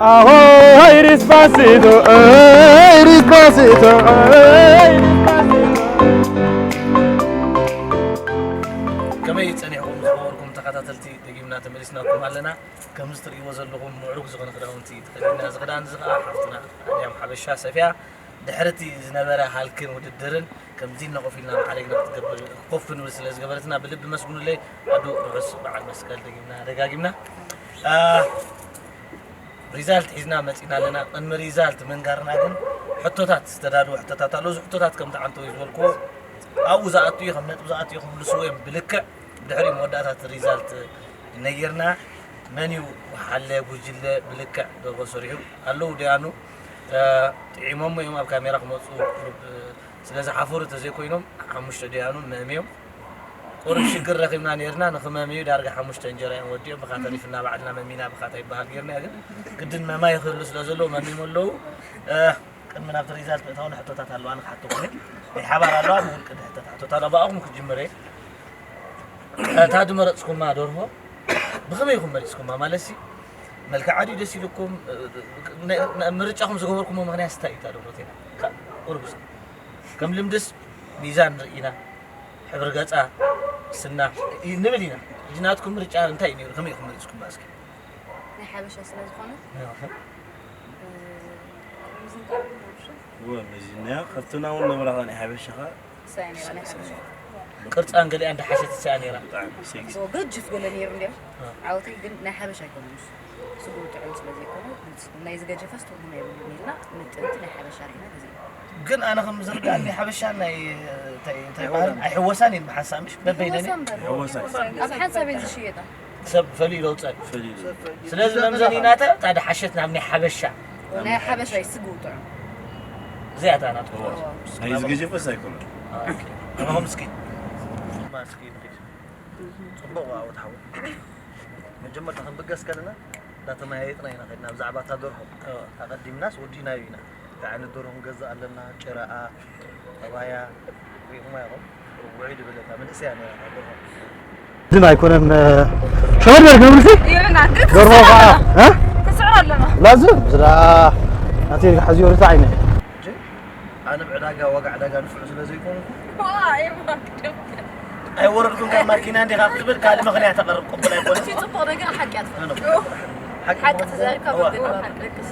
Ahoy, Despacito, ey, Despacito, ey, Despacito. ከመይ ጸኒሕኩም ዝኸበርኩም ተኸታተልቲ? ደጊምና ተመሊስናኩም ኣለና። ከምዚ ትርእይዎ ዘለኹም ምዕሩግ ዝኾነ ክዳውንቲ ተኸዲና፣ እዚ ክዳን እዚ ኸኣ ሓፍትና ኣድያም ሓበሻ ሰፍያ ድሕርቲ ዝነበረ ሃልክን ውድድርን ከምዚ ኢልና ኮፍ ኢልና ማዕሪግና ክትገብር፣ ኮፍ ክንብል ስለ ዝገበረትና ብልቢ መስግኑለይ። ኣዱ ርሑስ በዓል መስቀል ደጊምና ደጋጊምና። አ፣ ሪዛልት ሒዝና መጺና ኣለና። ቅድሚ ሪዛልት ምንጋርና ግን ሕቶታት ዝተዳለወ ሕቶታት ኣሎ። እዚ ሕቶታት ከምቲ ዓንተወይ ዝበልክዎ ኣብኡ ዝኣቱ እዩ፣ ከም ነጥቢ ዝኣቱ እዩ ክምልስዎ እዮም ብልክዕ። ብድሕሪኡ መወዳእታት ሪዛልት ነጊርና መን እዩ ወሓለ ጉጅለ ብልክዕ ደርሆ ሰሪሑ ኣለዉ ደያኑ፣ እ፣ ጥዒሞሞ እዮም ኣብ ካሜራ ክመጹ ቁሩብ፣ እ፣ ስለ ዝሓፈሩ ተዘይኮይኖም ሓሙሽተ ደያኑ መምዮም። ቁሩብ ሽግር ረኺብና ነይርና፣ ንኽመምዩ ዳርጋ ሓሙሽተ እንጀራ እዮም ወዲኦም፣ ብኻ ተሪፍና ባዕልና መሚና ብኻ እንታይ ይበሃል ጌርና ግን ግድን መማይ ክህሉ ስለ ዘለዎ መሚሞ ኣለዉ። እ፣ ቅድሚ ናብቲ ሪዛልት ምእታው ንሕቶታት ኣለዋ ንክሓተኩም እየ። ናይ ሓባር ኣለዋ፣ ብውልቂ ድሕተት ሕቶታት ኣለዋ፣ ብኣኹም ክጅምር እየ። እታ ዝመረጽኩማ ደርሆ ብኸመይ ኢኹም መሪጽኩማ? ማለትሲ መልክዓ ድዩ ደስ ኢሉኩም? ነ-፣ ነ-፣ ምርጫኹም ዝገበርኩሞ ምኽንያት እንታይ እዩ? እታ ደርሆ ቴና ካ-፣ ቁሩብ እስኪ። ከም ልምድስ ሚዛን ንርኢ ኢና፣ ሕብሪ ገጻ፣ ስና ይ-፣ ንብል ኢና። ሕጂ ናትኩም ምርጫ እንታይ እዩ ነይሩ? ከመይ ኢኹም መሪጽኩማ እስኪ? ናይ ሓበሻ ስለ ዝኾነ፣ እወ፣ መዚንያ ካብትና እውን ነበራኻ ናይ ሓበሻኻ። እሳ እያ ነይራ ናይ ሓበሻ። ቅርጻን ገሊኣን እንዳሓሸት እሳ እያ ነይራ። ብጣዕሚ ሴክሲ። እዎ፣ ገጅፍ ገለ ነይሩ እንድያ። እ። ዓወተይ ግን ናይ ሓበሻ ኣይኮነን እሱ። ስግኡ ጥዑም ስለ ዘይኮነ፣ ግልጺ፣ ናይ ዝገጀፈስ ትርጉም የብሉን ኢልና ምጥንቲ ናይ ሓበሻ ርኢና ገዚእና። ግን ኣነ ከም ዝርድኣኒ ሓበሻ ናይ፣ እንታይ፣ እንታይ ባህል ኣይሕወሳን እየን ብሓንሳብ፣ ምሽ? በበይነን እየን። ይሕወሳ እምበር። ይሕወሳ። ኣብ ሓንሳብ እየን ዝሽየጣ። ሰብ ፈልዩ ለውፀን። ፈልዩ። ስለዚ መምዘኒናተ እታ ድሓሸት ናብ ናይ ሓበሻ። ናይ ሓበሻ እዩ ስግኡ ጥዑም። እዚኣ እታ ናትኩም። እዎ። ናይ ዝገጀፈስ ኣይኮነን። ኦኬ። ከማኹም እስኪ። እስኪ ንኺድ። ጽቡቕ ዓወት ሓወይ። መጀመርታ ክንብገስ ከለና እንዳተመያየጥና ኢና ከድና ብዛዕባ እታ ደርሆ። እዎ። ኣቐዲምናስ ወዲእናዮ ኢና። እንታይ ዓይነት ደርሆ ክንገዝእ ኣለና፣ ጭራኣ፣ ጠባያ፣ ርኢኹማ ኢኹም። ውዕይ ዝበለታ መንእሰያ ነይራ እታ ደርሆ። ዝም ኣይኮነን፣ ሸወድ በል ክብልሲ? ይብልና፣ ግን ደርሆ ክስዕር ከዓ፣ ኣለና። እ? ክስዕር ኣለና። ላዝም፣ ዝዳ፣ ናተይ ሓዚዮ ርታ ዓይነ። ሕጂ ኣነ ብዕዳጋ፣ ዋጋ ዕዳጋ ንፉዕ ስለ ዘይኮንኩ፣ ዋ፣ ኣይወርድኩም ካብ ማኪና እንዲኻ ክትብል ካልእ ምኽንያት ተቕርብ ቅቡል ኣይኮነን። እቲ ጽቡቕ ነገር ሓቂ ኣትፈል። ኖ፣ ኖ። ሓቂ ሓቂ ተዛሪብካ እዋ። ብግድና ሓቂ ደቅስ።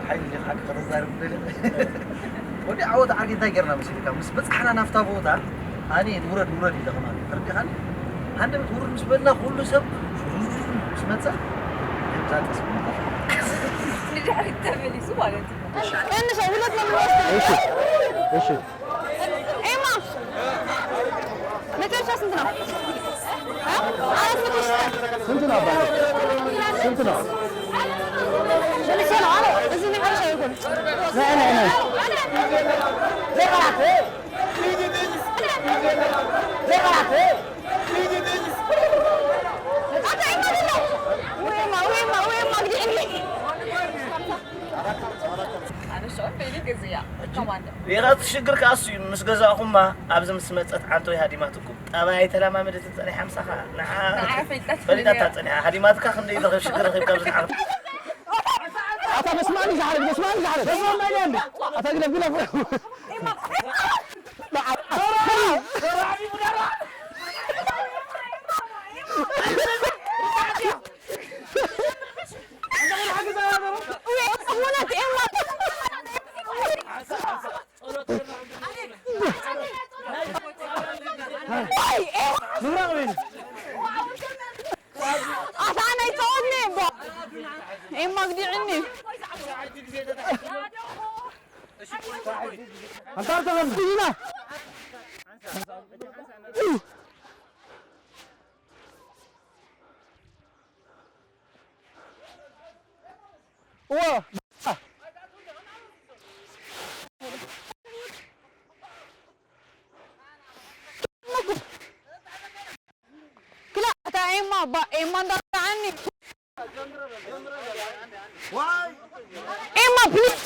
ሓቂ፣ ሓቂ ከተዛርብ ትደሊ። ወዲ ዓወት ዓርኪ እንታይ ጌርና መሲልካ? ምስ በጻሕና ናብታ ቦታ፣ ኣነ ንውረድ፣ ንውረድ ኢለ ከማን። ተረዲኻኒ? ሃንደበት ውርድ ምስ በልና፣ ኩሉ ሰብ ምስ መጸ፣ የምዛጥስ። ንድሕሪት ተመሊሱ ማለት እዩ። ቀንሰው፣ ሁለት ነው የሚወስደው። እሺ፣ እሺ። ኤማ፣ መጨረሻ ስንት ነው? እ? አራት መቶ ሺህ። ስንት ነው አባቴ? ስንት ነው? መልሼ ነው አለ። እዚህ መጨረሻ ይሁን። ነይ፣ ነይ፣ ነይ። ዘይቀራት። ዘይቀራት። አታ ኤማ፣ ኤማ፣ ኤማ፣ ግዲ፣ ግዲ። ኣነ ሻውን በይኒ ገዝያ። ከማን። ኢኻ እቲ ሽግር ከኣ እሱ እዩ። ምስ ገዛእኹማ ኣብዚ ምስ መጸት ዓንቶ ሃዲማትኩም። ጠባይ ኣይተለማመደትን ጸኒሓ ምሳኻ። ንዓ ንዓ ፈሊጣት ፈሊጣታ ፈሊጣ። ጸኒሓ። ሃዲማትካ ክንደይ ዝረኸብ ሽግር ረኺብካ ኣብዚ ንዓ። ኣታ በስማኒ ዝሓረግ፣ በስማኒ ዝሓረግ። በስማኒ እንዴ? ኣታ ግለፍ፣ ግለፍ። ኣታ ናይ ተወኒ እባ። ኤማ ግዲዕኒ። ኣንታ ተኸም። እዎ። ክላ፣ እታ ኤማ፣ ባ-፣ ኤማ እንዳረዓኒ። ኤማ፣ ፕሊዝ፣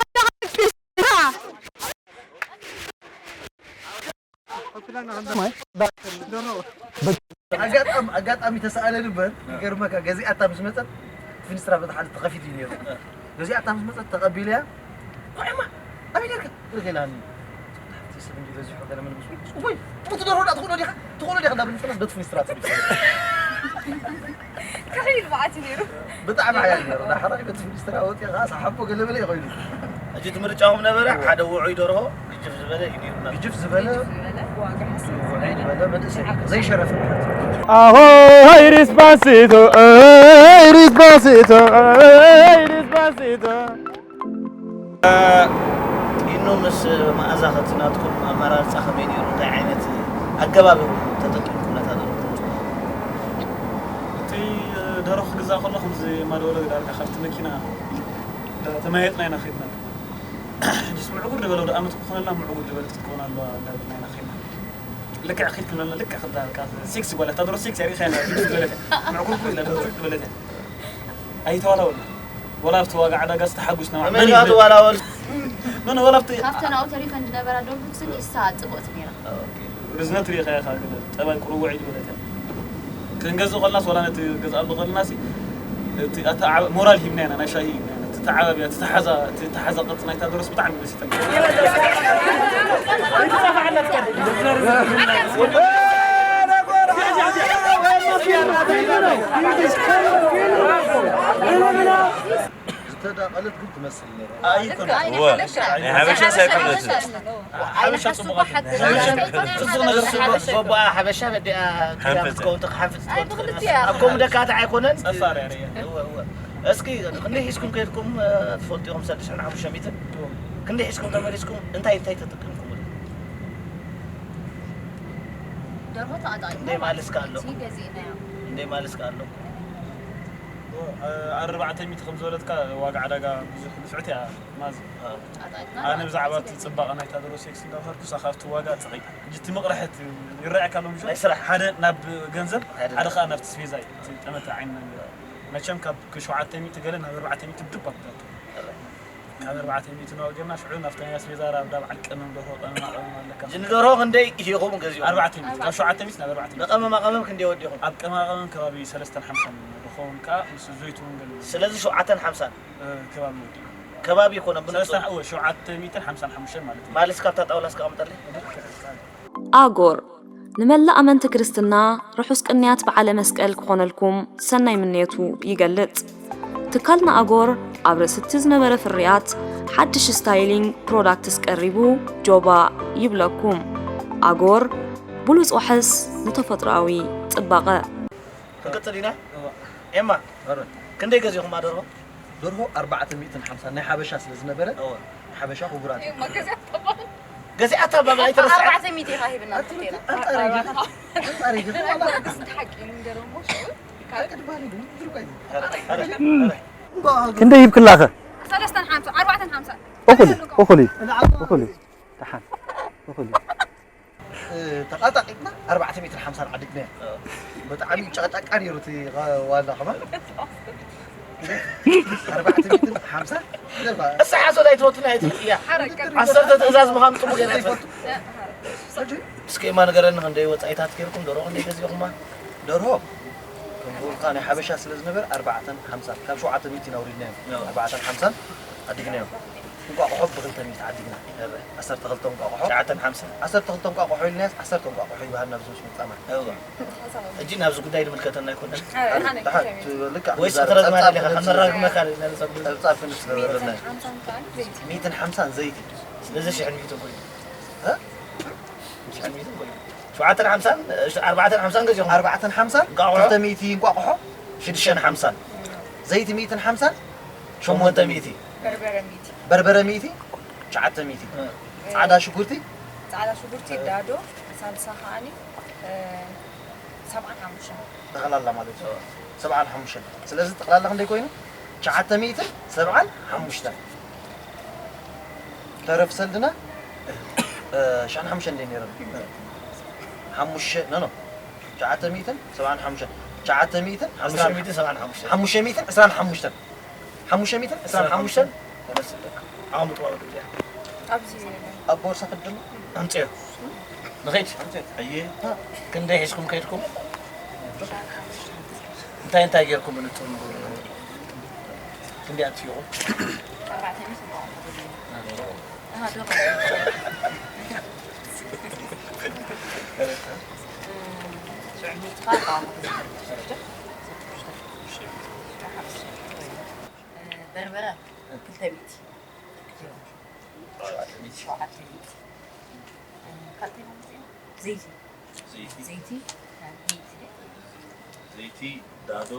ኣጋጣሚ፣ ኣጋጣሚ ተሰኣለ ንበር፣ ይገርመካ፣ ገዚኣታ ምስ መጸት፣ ፊንስትራ በታ ሓንቲ ተኸፊቱ እዩ ነይሩ። ገዚኣታ ምስ መጸት ተቐቢለያ። "ቆይማ ኣበይ ነርካ?" ኢለኒ። "ሓንቲ ሰብ እንዲ በዚሑ ገለ ምን ምስ ወይ ወይ እቲ ደርሆ ዳ ትኽእሎ ዲኻ? ትኽእሎ ዲኻ?" እንዳብል ንጥረስ በት ፍኒስትራ ትብል። ከመይ ኢሉ መዓት እዩ ነይሩ? ብጣዕሚ ሓያል ነይሩ። ዳሕራይ በት ፍኒስትራ ወፂኻ ሳሓቦ ገለ በለ ይኸይዱ። ሕጂ እቲ ምርጫኹም ነበረ ሓደ ውዑይ ደርሆ ግጅፍ ዝበለ እዩ ነይሩና። ግጅፍ ዝበለ ዝበለ ዋጋ ሓስብ ውዑይ ዝበለ መንእሰይ ዘይሸረፍ ማለት እዩ። Ahoy, Despacito, hey, Despacito, hey, Despacito. ኢኑ ምስ መኣዛ ከቲ ናትኩም ኣመራርፃ ከመይ ነይሩ? እንታይ ዓይነት ኣገባብ ኢኹም ተጠቂምኩም ነታ ደርሆ? እቲ ደርሆ ክግዛእ ከሎ ከምዚ ማደወለ ዳርጋ ካብቲ መኪና ተመያየጥና ኢና ከይድና። ሕጂስ ምዕጉር ዝበለ ወደ ኣመት ክኾነላ ምዕጉር ዝበለት ክትከውን ኣለዋ እንዳበልና ኢና ከይድና። ልክዕ ክድ ክብለና ልክዕ ክዳ በቃ ሴክሲ ጓል እታ ደርሆ ሴክሲ ኣሪኻ ኢላ ክድ ዝበለት እያ። ምዕጉር ኩሉ ኢላ ምዕጉር ዝበለት እያ። ኣይተዋላወልና። ወላ ኣብቲ ዋጋ ዕዳጋ ዝተሓጉስና ኣመሪካ ትዋላወል ኖ ኖ ወላ ኣብቲ ካብተን ኣብኡ ተሪፈን ዝነበራ ደርሁት ግን ኢሳ ጽብቕቲ ነይራ። ርዝነት ሪኢኻ ኢኻ ግን ጠባይ ቁሩብ ውዕይ ዝበለት እያ። ክንገዝእ ከለናስ ዋላ ነቲ ገዝኣሉ ከለናሲ እቲ ኣተዓባ- ሞራል ሂብና ኢና ናይ ሻሂ ሂብና ኢና። እቲ ተዓባቢያ እቲ ተሓዛ እቲ ተሓዛ ቅርጺ ናይታ ደርሆስ ብጣዕሚ መሲጠን። ዝተዳቐለት ግን ትመስል ነይራ። ኣይኮነ እወ ናይ ሓበሻ ሳይኮነትን ሓበሻ ጽቡቕ ጽቡቕ ነገር ጽቡቕ ጎባኣ ሓበሻ በዲኣ ትያ ሓንፈጸ። ክትከውን ትሓፍጽ ትከውን ትኽእል ክልቲኣ። ኣብ ከምኡ ደካታ ኣይኮነን ጸፋር እያ ርእያ። እወ እወ እስኪ ክንደይ ሒዝኩም ከይድኩም ትፈልጡ ኢኹም ሰለስተ ሽሕን ሓሙሽተ ሚእትን ክንደይ ሒዝኩም ተመሊስኩም እንታይ እንታይ ተጠቂምኩም ደርሆ ተኣጣቂምና እንደ ማለት ካለው። እቲ ገዚእናዮ። እንደ ማለት ካለው። ኣርባዕተ ሚእቲ ከም ዝበለትካ ዋጋ ዕዳጋ ብዙሕ ንፍዕቲ እያ ማዝ ኣጣቂምና ኣነ ብዛዕባ እቲ ጽባቐ ናይታ ደሮ ሴክስ እንዳፈርኩ ሳኻፍቲ ዋጋ ጸቒጣ ሕጂ እቲ መቕርሐት ይረኣየካ ኣሎ ምሽ ናይ ስራሕ። ሓደ ናብ ገንዘብ ሓደ ሓደ ከዓ ናብቲ ስፌዛ እዩ እቲ ጠመተ ዓይን ነገር መቸም ካብ ሸውዓተ ሚእቲ ገለ ናብ ኣርባዕተ ሚእቲ ድብ ኣብዳቶ ካብ ኣርባዕተ ሚእቲ ናወ ጌርና ሽዑ ናብቲ ናይ ኣስቤዛ ራብ ዳ በዓል ቀመም ደርሆ ቀመማ ቀመም ኣለካ እዚ ንደርሆ ክንደይ ኢኹም ገዚኡ ኣርባዕተ ሚእቲ ካብ ሸውዓተ ሚእቲ ናብ ኣርባዕተ ሚእቲ ንቀመማ ቀመም ክንደይ ወዲኹም ኣብ ቀመማ ቀመም ከባቢ ሰለስተን ሓምሳን ንኸውን ከዓ ምስ ዘይትውን ገለ ስለዚ ሸውዓተን ሓምሳን ከባቢ ወዲ ከባቢ ይኮነ ብንጹር ሰለስተን እወ ሸውዓተ ሚእትን ሓምሳን ሓሙሽተን ማለት እዩ ማለት ካብታ ጣውላ እስከ ኣምጠለይ ኣጎር ንመላእ ኣመንቲ ክርስትና ርሑስ ቅንያት በዓለ መስቀል ክኾነልኩም ሰናይ ምንየቱ ይገልጽ። ትካልና ኣጎር ኣብ ርእሲ እቲ ዝነበረ ፍርያት ሓድሽ ስታይሊንግ ፕሮዳክትስ ቀሪቡ ጆባ ይብለኩም። ኣጎር ብሉጽ ዋሕስ ንተፈጥሮኣዊ ጽባቐ። ክንቅጽል ኢና ኤማ ክንደይ ገዚኹም ኣደርሆ ደርሆ ኣርባዕተ ሚእትን ሓምሳን ናይ ሓበሻ ስለ ዝነበረ እወ ሓበሻ ክቡራት እዩ። መገዚያ ጠባቕ ገዚኣታ ባባ ኣይተረስዓ ኣርባዕተ ሚእቲ ኢኻ ሂብና ንክልቴና ኣንጻር እዩ። ኣንጻር እዩ። ስንት ሓቂ እንደረሞ ሽዑ ሓቂ ድባል እዩ። ድርቆ እዩ። ክንደይ ሂብክላኸ? ሰለስተን ሓምሳ ኣርባዕተን ሓምሳ እኹል እዩ፣ እኹል እዩ፣ እኹል እዩ። ደሓን እኹል እዩ። ተቓጣቂጥና ኣርባዕተ ሚእትን ሓምሳን ዓዲግናዮ። ብጣዕሚ ጨቕጫቃ ነይሩ እቲ ዋላ ከማን ኣርባዕተ ሚእትን ሓምሳ እሳ ሓሶት ኣይትፈቱን ኣይትፍልጥ እያ ዓሰርተ ትእዛዝ ምዃኑ ጥሙ ገና ኣይትፈልጡ እስከ ማ ንገረኒ ክንደይ ወፃኢታት ገይርኩም ደሮ ክንደይ ገዚኹማ ደርሆ ከምኡልካ ናይ ሓበሻ ስለ ዝነበረ ኣርባዕተን ሓምሳን ካብ ሸውዓተ ሚእቲ ኢና ውሪድናዮ ኣርባዕተን ሓምሳን ዓዲግናዮ እንቋቑሖ ብክልተ ሚእቲ ዓዲግና ዓሰርተ ክልተ እንቋቑሖ ሸዓተን ሓምሳን ዓሰርተ ክልተ እንቋቑሖ ኢልናያስ ዓሰርተ እንቋቑሖ ይበሃል ናብዚ ምስ መጻና ሕጂ ናብዚ ጉዳይ ዝምልከተና ኣይኮነን ልክዕ ወይስ ክትረግመና ዲኻ ከነራግመካ ኢና ንጸብእ ጸብጻብ ክንስለበለና ሓምሳን ከዓኒ ዘይቲ ሚእትን ሓምሳን ዘይቲ ስለዚ ሽሕን ሚእትን ኮይኑ ሽሕን ሚእትን ኮይኑ ሸውዓተን ሓምሳን ኣርባዕተን ሓምሳን ገዚኹም ኣርባዕተን ሓምሳን እንቋቑሖ? ክልተ ሚእቲ እንቋቑሖ ሽዱሽተን ሓምሳን ዘይቲ ሚእትን ሓምሳን ሸሞንተ ሚእቲ በርበረ ሚእቲ በርበረ ሚእቲ ትሽዓተ ሚእቲ ጻዕዳ ሽጉርቲ ጻዕዳ ሽጉርቲ ዳዶ ሳልሳ ከዓኒ ሰብዓን ሓሙሽተን ጠቕላላ ማለት እዩ ሰብዓን ሓሙሽተን ስለዚ ጠቕላላ ክንደይ ኮይኑ ትሽዓተ ሚእትን ሰብዓን ሓሙሽተን ተረፍ ሰልድና ሻን ሓሙሽተ እንደ ነይረ ሓሙሽተ ኖ ኖ ትሽዓተ ሚእትን ሰብዓን ሓሙሽተ ትሽዓተ ሚእትን ሓሙሽተ ሚእትን ሰብዓን ሓሙሽተን ሓሙሽተ ሚእትን ዕስራን ሓሙሽተን ሓሙሽተ ሚእትን ዕስራን ሓሙሽተን ተመስለካ ዓቕሚ ጥዋወት እዚኣ ኣብዚ ኣብ ቦርሳ ክድማ ኣምፅዮ ንኸይድ ኣየ ክንደይ ሒዝኩም ከይድኩም እንታይ እንታይ ጌርኩም ንጥሩ ንገብሩ ክንደይ ኣትዩ? ኣርባዕተ ሚእቲ። ኣሃ፣ ዶ። በርበረ ክልተ ሚእቲ። ሸውዓተ ሚእቲ። ሸውዓተ ሚእቲ። ካልእ እንታይ ማለት እዩ? ዘይቲ። ዘይቲ። ዘይቲ። ዘይቲ፣ ዳዶ፣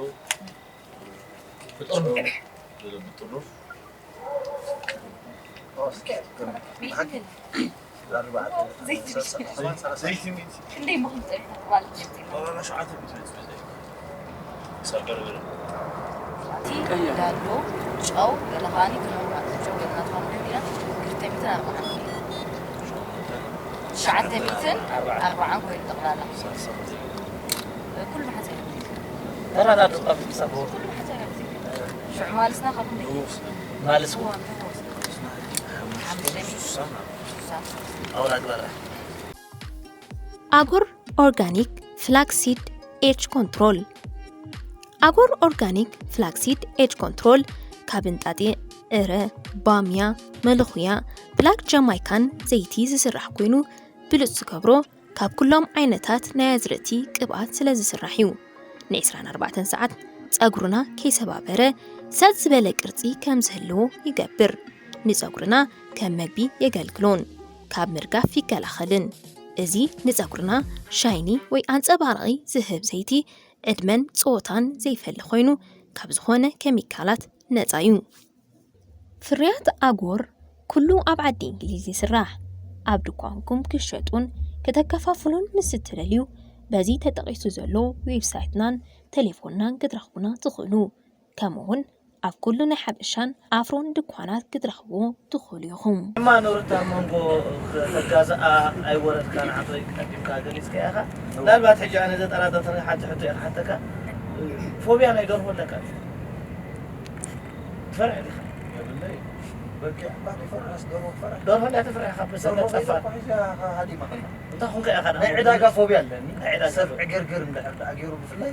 ብጥርኑፍ። ብጥርኑፍ። ዘይቲ። ዘይቲ። ዘይቲ ሚእቲ። ክንደይ ምኹን ጸኒሑ ማለት እዩ? ዋላ ሸውዓተ ሚእቲ። እቲ ዳዶ፣ ጨው፣ ገለ ከዓኒ ክረምቲ ጨው ገለ ናትካ ክንደይ ኢላ? ክልተ ሚእትን ኣርባዓን። ትሽዓተ ሚእትን ኣርባዓን ኮይኑ ጠቕላላ። ኩሉ መሓዘ። ተራ ዳዶ ካብ ምሳቦ። ኩሉ መሓዘ። ሽዑ ማልስና ካብ ክንደይ? ማልስ። እዋ፣ ንወስድ። ሓሙሽተ ሚእቲ። ኣውራ ግበራ። ኣጎር ኦርጋኒክ ፍላክሲድ ኤጅ ኮንትሮል። ኣጎር ኦርጋኒክ ፍላክሲድ ኤጅ ኮንትሮል ካብ እንጣጢዕ፣ ዕረ፣ ባምያ፣ መለኹያ፣ ብላክ ጃማይካን ዘይቲ ዝስራሕ ኮይኑ፣ ብሉጽ ዝገብሮ ካብ ኩሎም ዓይነታት ናይ ኣዝርእቲ ቅብኣት ስለ ዝስራሕ እዩ። ን ዒስራን ኣርባዕተን ሰዓት ጸጉርና ከይሰባበረ ሰጥ ዝበለ ቅርጺ ከም ዝህልዎ ይገብር። ንጸጉርና ከም መግቢ የገልግሎን ካብ ምርጋፍ ይከላኸልን። እዚ ንጸጉርና ሻይኒ ወይ ኣንጸባራቒ ዝህብ ዘይቲ ዕድመን ጾታን ዘይፈሊ ኮይኑ ካብ ዝኾነ ኬሚካላት ነጻ እዩ። ፍርያት ኣጎር ኩሉ ኣብ ዓዲ እንግሊዝ ይስራሕ። ኣብ ድኳንኩም ክሸጡን ከተከፋፍሉን ምስ እትደልዩ በዚ ተጠቒሱ ዘሎ ዌብሳይትናን ቴሌፎንናን ክትረኽቡና ትኽእሉ። ከምኡውን ኣብ ኩሉ ናይ ሓበሻን ኣፍሮን ድኳናት ክትረኽብዎ ትኽእሉ ኢኹም። እማ ኖርታ መንጎ ከተጋዝኣ ኣይወረድካን፣ ዓዶይ ቀዲምካ ገሊጽካ ኢኻ። ምናልባት ሕጂ ኣነ ዘጠራጠርተኒ ሓንቲ ሕቶ እየ ክሓተካ። ፎብያ ናይ ደርሆ ኣለካ? ትፈርሕ ዲኻ? የብለይ። በጊዕ እኳ ዘይፈርሕስ ደርሆ ክፈርሕ? ደርሆ እንዳተፈርሕካ ብሰንበት ጠፋ። እንታይ ኮንካ ኢኻ? ናይ ዕዳጋ ፎብያ ኣለኒ። ናይ ዕዳጋ ሰብ ዕግርግር እንድሕር ደኣ ገይሩ ብፍላይ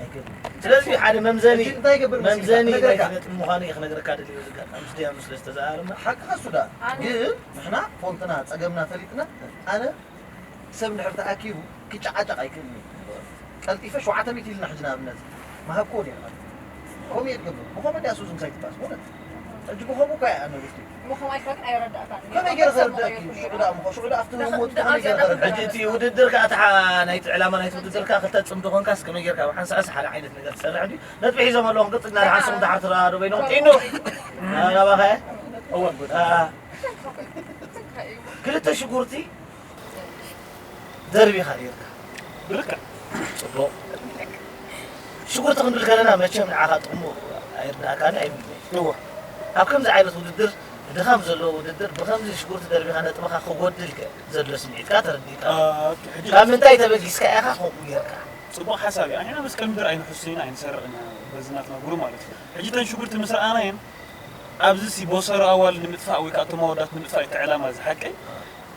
ኣይገርም። ስለዚ ሓደ መምዘኒ፣ ሕጂ እንታይ ይገብር መሲልካ? መምዘኒ ናይ ክነግረካ። ስነ ጥበብ ምዃኑ እየ ክነግረካ ደልየ፣ እዚ ኣጋጣሚ ምስ ደያኑ ስለ ዝተዘራረብና። ሓቅኻ እሱ ደኣ። ኣነ ግን ንሕና ፎንትና ጸገምና ፈሊጥና፣ ኣነ ሰብ እንድሕር ተኣኪቡ ክጨቃጨቅ ኣይክእልን እዩ። ቀልጢፈ ሸውዓተ ሚእቲ ኢልና ሕጂ ንኣብነት ምሃብክዎ ኔርና። ከምኡ እየ ዝገብር። ብኸመይ ድያ ሱዙን ሳይክፓስ? በእውነት። ሕጂ ብኸምኡ እኳ እየ ኣነ ውሽጢ። ብኸማይ ከ ግን ኣይረዳእካን። ከመይ ገይረ ከርደኣኪ? ሽዑ ደኣ እሞ፣ ሽዑ ደኣ ኣብቲ ሞት ከመይ ገይረ ከርደኣኪ? ሕጂ እቲ ውድድር ከኣ፣ እቲ ሓ-፣ ናይቲ ዕላማ ናይቲ ውድድር ከኣ ክልተ ጽምዲ ኮንካስ ከመይ ጌርካ ብሓንሳእስ ሓደ ዓይነት ነገር ትሰርሕ ድዩ? ነጥቢ ሒዞም ኣለዉ፣ ክንቅጽል ኢና፣ ደሓን ንሶም ደሓር ትረዳድኡ በይኖም። ጢኑ! ናባኸ? እወ፣ ጉድ። ኣ፣ ክልተ ሽጉርቲ ደርቢኻ ጌርካ። ብልክዕ። ጽቡቕ። ሽጉርቲ ክንብል ከለና መቸም ንዓኻ ጥቕሙ ኣይርዳእካን ኣይብልን እየ። እወ። ኣብ ከምዚ ዓይነት ውድድር፣ ድኻም ዘለዎ ውድድር፣ ብኸምዚ ሽጉርቲ ደርቢኻ ነጥብኻ ክጎድል ከ ዘሎ ስምዒትካ ተረዲእካ። ኦኬ፣ ሕጂ ካብ ምንታይ ተበጊስካ ኢኻ ከምኡ ጌርካ? ጽቡቕ ሓሳብ እዩ። ኣንሕና ምስ ቀልምድር ኣይንሕሱን ኢና፣ ኣይንሰርቕን ኢና፣ በዚ ናትና ጉሩ ማለት እዩ። ሕጂ እተን ሽጉርቲ ምስ ረኣናየን፣ ኣብዚ ሲ ቦሰሮ ኣዋልድ ንምጥፋእ ወይ ከዓ እቶም ኣወዳት ንምጥፋእ እዩ እቲ ዕላማ እዚ ሓቀይ።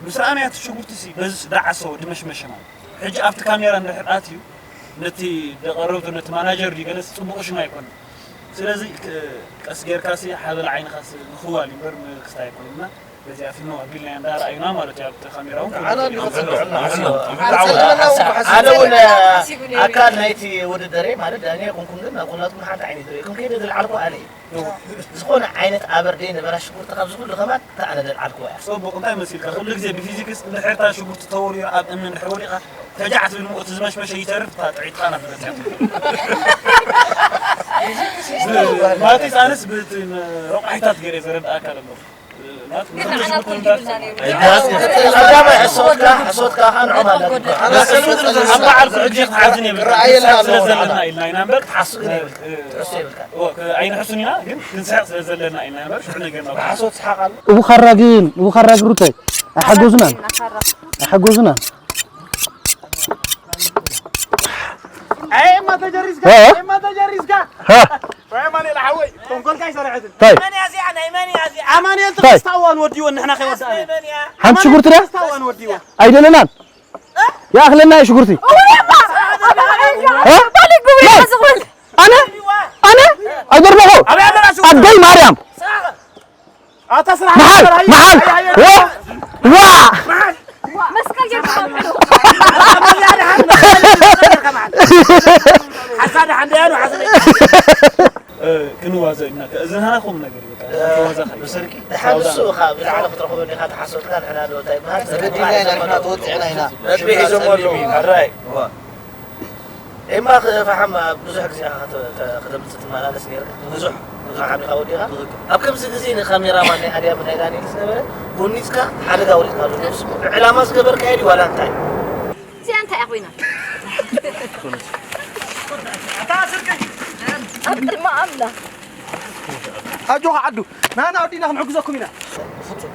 ምስ ረኣናዮ እቲ ሽጉርቲ ሲ በዚ ሲ ደዓሰ ወዲ መሽመሸ ማለት። ሕጂ ኣብቲ ካሜራ እንድሕር ኣትዩ ነቲ ደቀረብቱ ነቲ ማናጀር ድዩ ገለስ ጽቡቕ ሽም ኣይኮነን። ስለዚ ክ-፣ ቀስ ጌርካ ሲ ሓበል ዓይንኻ ሲ ምኽዋል እዩ እምበር ምክስታ ኣይኮነን። እና በዚኣ ፊልም ኣቢልና እንዳረኣዩና ማለት እዩ ኣብቲ ካሜራ እውን ኣነ እንዲኹም ጽቡቕ ጽቡቕ። ሓሲቡ። ኣነ እውን ሓሲቡ ነይሩ። ኣካል ናይቲ ውድድር እየ ማለት ዳኛ ኣይኮንኩን፣ ግን ናብ ኩላትኩም ሓንቲ ዓይነት ርእይኩም ከይደ ዝለዓልኩ ኣነ እየ። ዝኾነ ዓይነት ኣበር ደይ ነበራ ሽጉርቲ ካብዚ ኩሉ ከማን እታ ኣነ ደልዓልክዋ እያ። ጽቡቕ፣ እንታይ መሲልካ? ኩሉ ግዜ ብፊዚክስ እንድሕር እታ ሽጉርቲ ተወሪራ ኣብ እምኒ እንድሕር ወዲቓ ተጃዕ ትብል እሞ እቲ ዝመሽመሸ ይተርፍ፣ እታ ጥዒትካ ናብ ትበጽሕ። ማቲስ ኣነስ ብቲ ረቋሒታት ገይረ ዘረድኣካ ዘሎ። ቀዳማይ ሕሶትካ፣ ሕሶትካ ኸዓ ንዖም ኣለካ። ኣብ በዓል ኩዕጂ ክትሓዝን የብልካ። ረኣየና ስለ ኣለዎ ዘለና ንዓና። ኢልና ኢና እምበር። ትሓሱ ግን የብልካ። ትሕሱ የብልካ። እወ፣ ከ-፣ ኣይንሕሱን ኢና፣ ግን ክንስሕቕ ስለ ዘለና ኢና እምበር፣ ሽዑ ነገርና። ብሓሶት ስሓቕ ኣሎ። እቡ ኻራ ግን፣ እቡ ኻራ ግሩተይ። ኣይሓጎዙናን። ኣይሓጎዙናን። ኣይ፣ እማ ተጀሪዝካ፣ እ? እማ ተጀሪዝካ። ሃ? ኣይ፣ ኣማኑኤል ሓወይ፣ ተንኮልካ ኣይሰረሐትን። ታይ? መን እያ እዚኣ? ናይ መን እያ እዚኣ? ኣማኑኤል ታይ? ትረስታ እዋን ወዲዎ፣ ንሕና ከይወዳእና። ናይ መን እያ? ሓንቲ ሽጉርቲ ድያ? ትረስታ እዋን ወዲዎ። ኣይደለናን። ይኣኽለና እዩ ሽጉርቲ። እውይ፣ እማ! እ? ባሌ ጉብሬ ታይ? ዝብል። ኣነ? ኣነ? ኣይገርመኹ። ኣበይ ኣለና ሽጉርቲ? ኣደይ ማ-፣ መሓል! ዋ! ዋ! መስቀል ጌርካ ኣብዕሎ። ሓሳድ ሓንደያ ነው ሓሳድ ክንዋዘ ኢና እዚ ናና ቁም ነገር እዩ በቃ ተዋዛ ብስርቂ ድሓን ንሱ ኢኻ ብላዕሊ ክትረኽበሉ ኢኻ ተሓሶትካ ንሕና ዶ እንታይ ይበሃል ተበዲልና ኢና ንሕና ተወፂዕና ኢና ነጥቢ ሒዞም ኣለዉ ሕራይ ኤማ ፈሓም ብዙሕ ግዜ ኢኻ ከተምፅእ ትመላለስ ነርካ ብዙሕ ፈሓም ኢኻ ወዲኻ ኣብ ከምዚ ግዜ ንካሜራማን ናይ ኣድያም ናይ ዳንኤል ዝነበረ ጎኒፅካ ሓደጋ ወሪድካ ኣሎ ነብሱ ዕላማ ዝገበርካዮ ድዩ ዋላ እንታይ እዚኣ እንታይ እያ ኮይና? ኣብ ቅድሚ ኣምላኽ ኣጆኻ ዓዱ ናና ወዲና ክንሕግዘኩም ኢና። ብፍፁም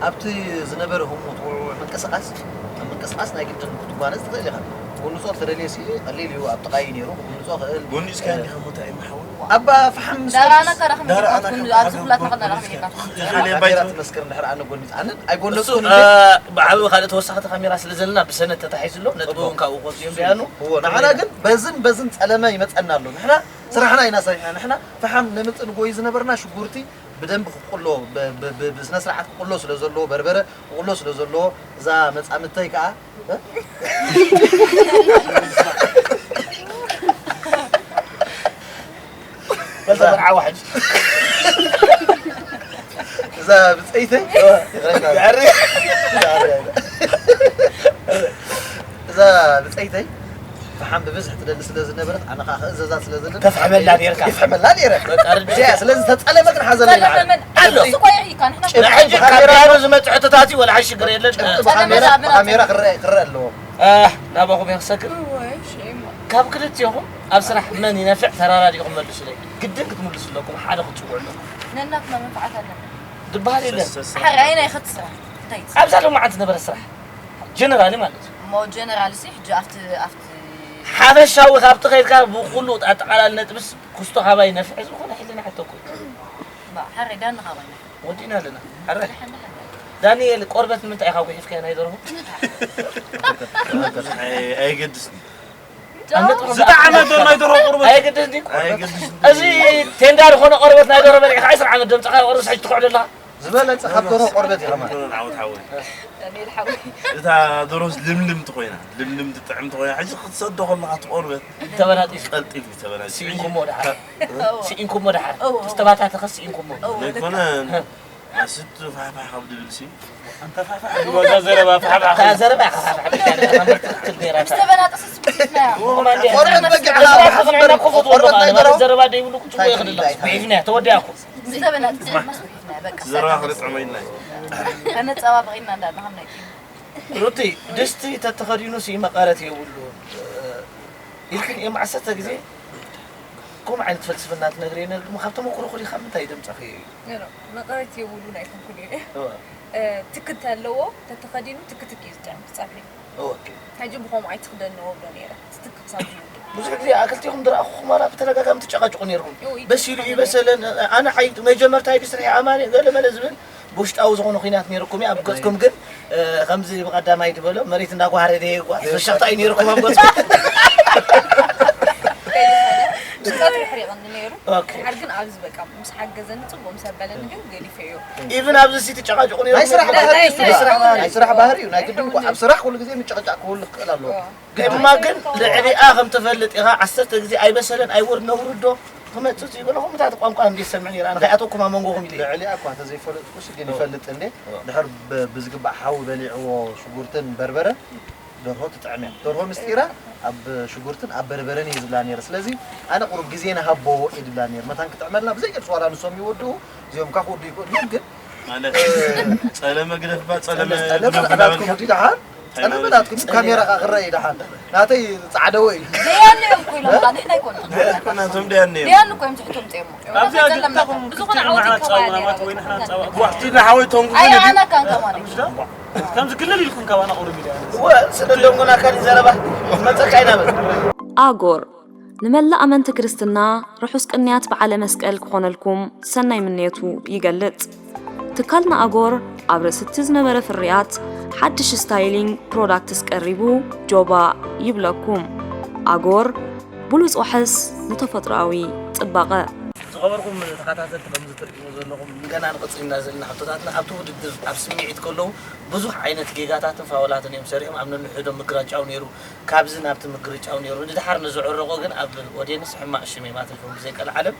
ኣብቲ ዝነበረ ህሞት ውዕውዕ ምንቅስቃስ ኣብ ምንቅስቃስ ናይ ግድን ክትጓነፅ ትኽእል ኢኻ። ጎንፆ ተደልየ ሲ ቀሊል እዩ ኣብ ጥቓይ ነይሩ ክጉንፆ ክእል ጎንፅካ እንዲኻ ቦታ እዩ መሓወል ኣባ ፈሓም ምስ ዳራና ከረኽም ኣብዚ ኩላት ንቐና ረኽም ኢልካ ካሜራ ትመስክር እንድሕር ኣነ ጎንፅ ኣነ ኣይጎነፅኩን ብዓቢ ካልእ ተወሳኺ ካሜራ ስለ ዘለና ብሰነድ ተታሒዙ ኣሎ ነጥቢ እውን ካብኡ ክወስድ እዮም ደያኑ እዎ ንዓና ግን በዝን በዝን ፀለመ ይመፀና ኣሎ ንሕና ስራሕና ኢና ሰሪሕና ንሕና ፈሓም ነምፅእ ንጎይ ዝነበርና ሽጉርቲ ብደንብ ክቁሎ ብስነ ስርዓት ክቁሎ ስለ ዘለዎ በርበረ ክቁሎ ስለ ዘለዎ እዛ መፃምድተይ ከዓ በልተ መርዓዋ ሕጂ እዛ ብፀይተይ እዛ ብፀይተይ ፈሓም ብብዝሒ ትደሊ ስለ ዝነበረት ኣነ ከዓ ክእዘዛ ስለ ዘለኒ ተፍሕመላ ነርካ ይፍሕመላ ነረ እዚኣ ስለዚ ተፀለመ ክንሓዘለ ኢና ኣሎ እሱ እኮ የርእይካ ንሕና ናይ ሕጂ ካብ ቢያኖ ዝመፅእ ሕቶታት እዩ ወላ ሓሽ ሽግር የለን ጭብጢ ብካሜራ ብካሜራ ክረአ ክረአ ኣለዎ ናባኹም እየ ክሰግር ካብ ክልቲኹም ኣብ ስራሕ መን ይነፍዕ ተራዳዲእኹም መልሱለይ ግድን ክትምልሱ ኣለኩም ሓደ ክትፅውዑ ኣለኩም ነናትና መንፍዓት ኣለና ድበሃል የለን ሓራይ ናይ ኸቲ ስራሕ እንታይ ኣብዛ ሎማዓንቲ ነበረ ስራሕ ጀነራሊ ማለት እዩ እሞ ጀነራል ሲ ሕጂ ኣብቲ ኣብቲ ሓፈሻዊ ካብቲ ከይድካ ብኩሉ ኣጠቃላሊ ነጥብስ ክስቶ ካባይ ነፍዕ ዝኾነ ሕልና ሕቶ እኮ እዩ ባ ሓራይ ዳኒ ካባና ወዲና ኣለና ሓራይ ዳንኤል ቆርበት ንምንታይ ኢኻ ጉሒፍካዮ ናይ ደርሆ ኣይገድስን ዝጠዓመ ዶ ናይ ደርሆ ቆርበት ኣይገድስን እዚ ቴንዳ ዝኾነ ቆርበት ናይ ደርሆ በሊዕካ ዕስራ ዓመት ደምፅኻ ቆርበት ሕጂ ትኽዕዶ ኣለኻ ዝበለፀ ካብ ደርሆ ቆርበት ኢኻ ማለት ኣይኮነን ዓወት ሓወይ ዳንኤል ሓወይ እታ ደርሆስ ልምልምቲ ኮይና ልምልምቲ ጥዕምቲ ኮይና ሕጂ ክትሰዶ ከለኻ ትቆርበት ተበናጢሱ ቀልጢፉ ተበላሽ ስኢንኩሞ ድሓር ስኢንኩሞ ድሓር ዝተባታተኸ ስኢንኩሞ ኣይኮነን ኣስቱ ፋሕፋሕ ካብ ድብል ሲ ዘረባ ፋሕፋሕ ዘረባ ትክክል ነይራ ዝተበናጠሰ ስብስናያ ቆርበት በጊዕ ሓፍሕፍ እምበር ቆርበት ናይ ደርሆ ዘረባ ደይብሉ ክፅወ ይኽእል ኣለኹ ተወዲኣኩም ዝተበናጠሰ ስብስናያ በቃ ዘረባ ክነጥዕሞ ኢልና እዩ ከነፀባበቒና እንዳና ከም ናይ ሩቲ ድስቲ ተተኸዲኑ ሲ መቐረት የብሉን ኢልክን እዮም ዓሰርተ ግዜ ከምኡ ዓይነት ፍልስፍና ትነግርየ ነርግሞ ካብ ተመክሮ ኩሊካ ምንታይ ደምፀኺ እዩ መቐረት የብሉን ኣይኮንኩን እየ ትክት ኣለዎ ተተኸዲኑ ትክትክ እዩ ዝጥዕም ክፀብሒ ኦኬ ሕጂ ብኸምኡ ኣይትኽደንዎ ብሎ ነይረ ትትክ ክሳብ ዝውድእ ብዙሕ ግዜ ኣክልቲኹም ዝረኣኹኹም ዋላ ብተደጋጋሚ ትጨቃጭቁ ነይርኩም በሲሉ ይበሰለን ኣነ ዓይንቱ መጀመርታ ይድስርሒ ኣማኒ ገለ መለ ዝብል ብውሽጣዊ ዝኾነ ኩናት ነይርኩም እዩ ኣብ ገፅኩም ግን ከምዚ ብቐዳማይ ዝበሎ መሬት እንዳጓሃረ ደየጓ ፍሽኽታ እዩ ነይርኩም ኣብ ገፅኩም ብቀት ይሕሪቕኒ ነይሩ ድሓር ግን ኣብዚ በቃ ምስ ሓገዘኒ ፅቡቅ ምስ ኣበለኒ ግን ገዲፈዮ ኢቭን ኣብዚ ሲ ትጨቃጭቁ ነይሩ ናይ ስራሕ ባህሪ እዩ ናይ ስራሕ ባህሪ እዩ ናይ ግድን እኮ ኣብ ስራሕ ኩሉ ግዜ ምጭቕጫቕ ክህሉ ክኽእል ኣለዎ ድማ ግን ልዕሊኣ ከም ትፈልጥ ኢኻ ዓሰርተ ግዜ ኣይበሰለን ኣይወርድ ነውርዶ ክመፅእ ዝይበለኹም ምታት ቋንቋ እንዲ ዝሰምዕ ነይረ ኣነ ከይኣተኩም ኣብ መንጎኹም ኢለ ልዕሊኣ እኳ እንተዘይፈለጥኩስ ግን ይፈልጥ እንዴ ድሕር ብዝግባእ ሓዊ በሊዕዎ ሽጉርትን በርበረን ደርሆ ትጥዕም እያ ደርሆ ምስጢራ ኣብ ሽጉርትን ኣብ በርበረን እየ ዝብላ ነይረ ስለዚ ኣነ ቁሩብ ግዜ ንሃቦ እየ ዝብላ ነይረ መታን ክጥዕመልና ብዘይገልፅ ዋላ ንሶም ይወድኡ እዚኦም ካ ክወዱ ይኽእሉ እዮም ግን ማለት ጸለመ ግደፍባ ጸለመ ጸለመ ናትኩም ድሓን ጸለመ ናትኩም ካሜራ ካ ክረአ እዩ ድሓን ናተይ ጻዕደወ እዩ ደያኑ እዮም ኮይኖም ካ ንሕና ኣይኮነ ናቶም ደያነ እዮም ደያኑ ኮይም ትሕቶም ጤሞ ኣብዚኣ ግታኹም ክልቲኡ መዓት ጸውናማት ወይ ንሕና ጸዋእኩ ዋሕቲ ንሓወይ ቶም ኣይ ኣና ካን ከማን ከምዚ ክልል ኢልኩም ካባና ቁሩብ ኢለ ስለ ደንጎና ካን ዘረባ መጸካ ኢና በል ኣጎር ንመላእ ኣመንቲ ክርስትና ርሑስ ቅንያት በዓለ መስቀል ክኾነልኩም ሰናይ ምንየቱ ይገልጽ። ትካል ንኣጎር ኣብ ርእሲ እቲ ዝነበረ ፍርያት ሓድሽ ስታይሊንግ ፕሮዳክትስ ቀሪቡ ጆባ ይብለኩም። ኣጎር ብሉጽ ዋሕስ ንተፈጥሮኣዊ ጽባቐ። ዝኸበርኩም ተኸታተልቲ፣ ከም ዝትርእይዎ ዘለኹም ገና ንቕጽል ኢና ዘለና ሕቶታትና። ኣብቲ ውድድር ኣብ ስምዒት ከለዉ ብዙሕ ዓይነት ጌጋታትን ፋውላትን እዮም ሰሪሖም። ኣብ ነንሕዶም ምግርጫው ነይሩ፣ ካብዚ ናብቲ ምግርጫው ነይሩ። ንድሓር ንዝዕረቑ ግን ኣብ ኦድየንስ ሕማቕ ሽም እዮም ኣትሪፎም ብዘይ ቀልዓለም።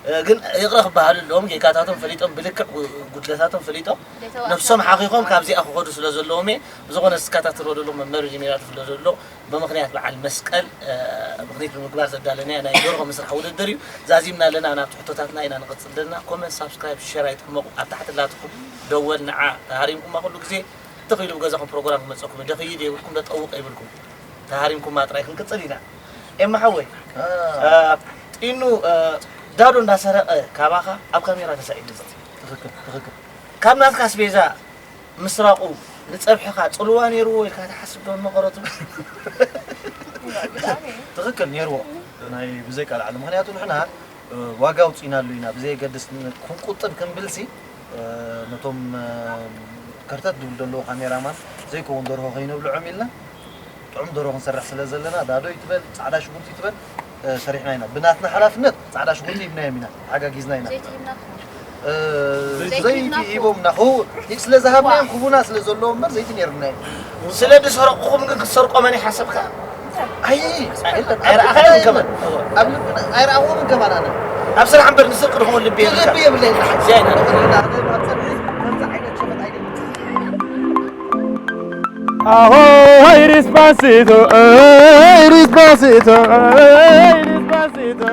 እ፣ ግን ይቕረ ክበሃሉ ኣለዎም። ጌጋታቶም ፈሊጦም፣ ብልክዕ ጉ-፣ ጉድለታቶም ፈሊጦም፣ ዘይተዋእካ ነብሶም ሓኺኾም ካብዚኣ ክኸዱ ስለ ዘለዎም እየ። ብዝኾነ ዝከታተልዎ ዘለኹም መምህር ሜላት ስለ ዘሎ፣ ብምኽንያት በዓል መስቀል፣ እ፣ ምኽኒት ብምግባር ዘዳለናዮ ናይ ደርሆ ምስራሕ ውድድር እዩ። ዛዚምና ኣለና፣ ናብቲ ሕቶታትና ኢና ንቕጽል ዘለና። ኮመንት፣ ሳብስክራይብ፣ ሸር ኣይትሕመቑ። ኣብ ታሕቲ ኣላትኩም ደወል ንዓ ተሃሪምኩማ ኩሉ ግዜ ትኽኢሉ ብገዛኹም ፕሮግራም ክመጸኩም። ደኽይድ የብልኩም፣ ደጠውቕ የብልኩም። ተሃሪምኩማ ጥራይ ክንቅጽል ኢና። ኤማ ሓወይ፣ እ፣ ጢኑ፣ እ፣ ዳዶ እንዳሰረቐ ካባኻ ኣብ ካሜራ ተሳኢሉ። ትኽክል፣ ትኽክል። ካብ ናትካ ኣስቤዛ ምስራቑ ንጸብሕኻ ጽልዋ ነይርዎ ኢልካ ትሓስብ ዶ ንመቐረቱ? ትኽክል ነይርዎ፣ ናይ ብዘይ ቃል ዓለም። ምኽንያቱ ንሕና፣ እ፣ ዋጋ ኣውጺእናሉ ኢና፣ ብዘየገድስ ን-፣ ክንቁጥብ ክንብልሲ፣ እ፣ ነቶም፣ እ፣ ከርተት ዝብሉ ዘለዉ ካሜራማን ዘይከውን ደርሆ ከይነብልዖም ኢልና ጥዑም ደርሆ ክንሰርሕ ስለ ዘለና፣ ዳዶ ይትበል፣ ጻዕዳ ሽጉርቲ ይትበል፣ እ፣ ሰሪሕና ኢና። ብናትና ሓላፍነት ጻዕዳ ሽጉርቲ ሂብናዮም ኢና፣ ሓጋጊዝና ኢና። ዘይቲ ሂብናኩም። እ፣ ዘይቲ ዘይቲ ሂብናኩም። ሂቦምና። ክው-፣ ስለ ዝሃብናዮም ክቡና ስለ ዘለዎ እምበር ዘይቲ ነይሩና እዩ። ስለ ዝሰረቕኹም ግን ክትሰርቆ መን ይሓሰብካ? ኣይ፣ ኣይረኣኻዮምን ከማን። ኣብ ልብና ኣይረኣኹምን ከማን ኣነ። ኣብ ስራሕ እምበር ንስርቂ ድኹም ልቢ የብልካ። ልቢ የብለይን። እዚኣ ኢና ንፈልጥ። ኣብ ጸብሒ ከምዚ ዓይነት ሸፈጥ ኣይደልን። Aho, hey, Despacito, hey, Despacito, hey, Despacito.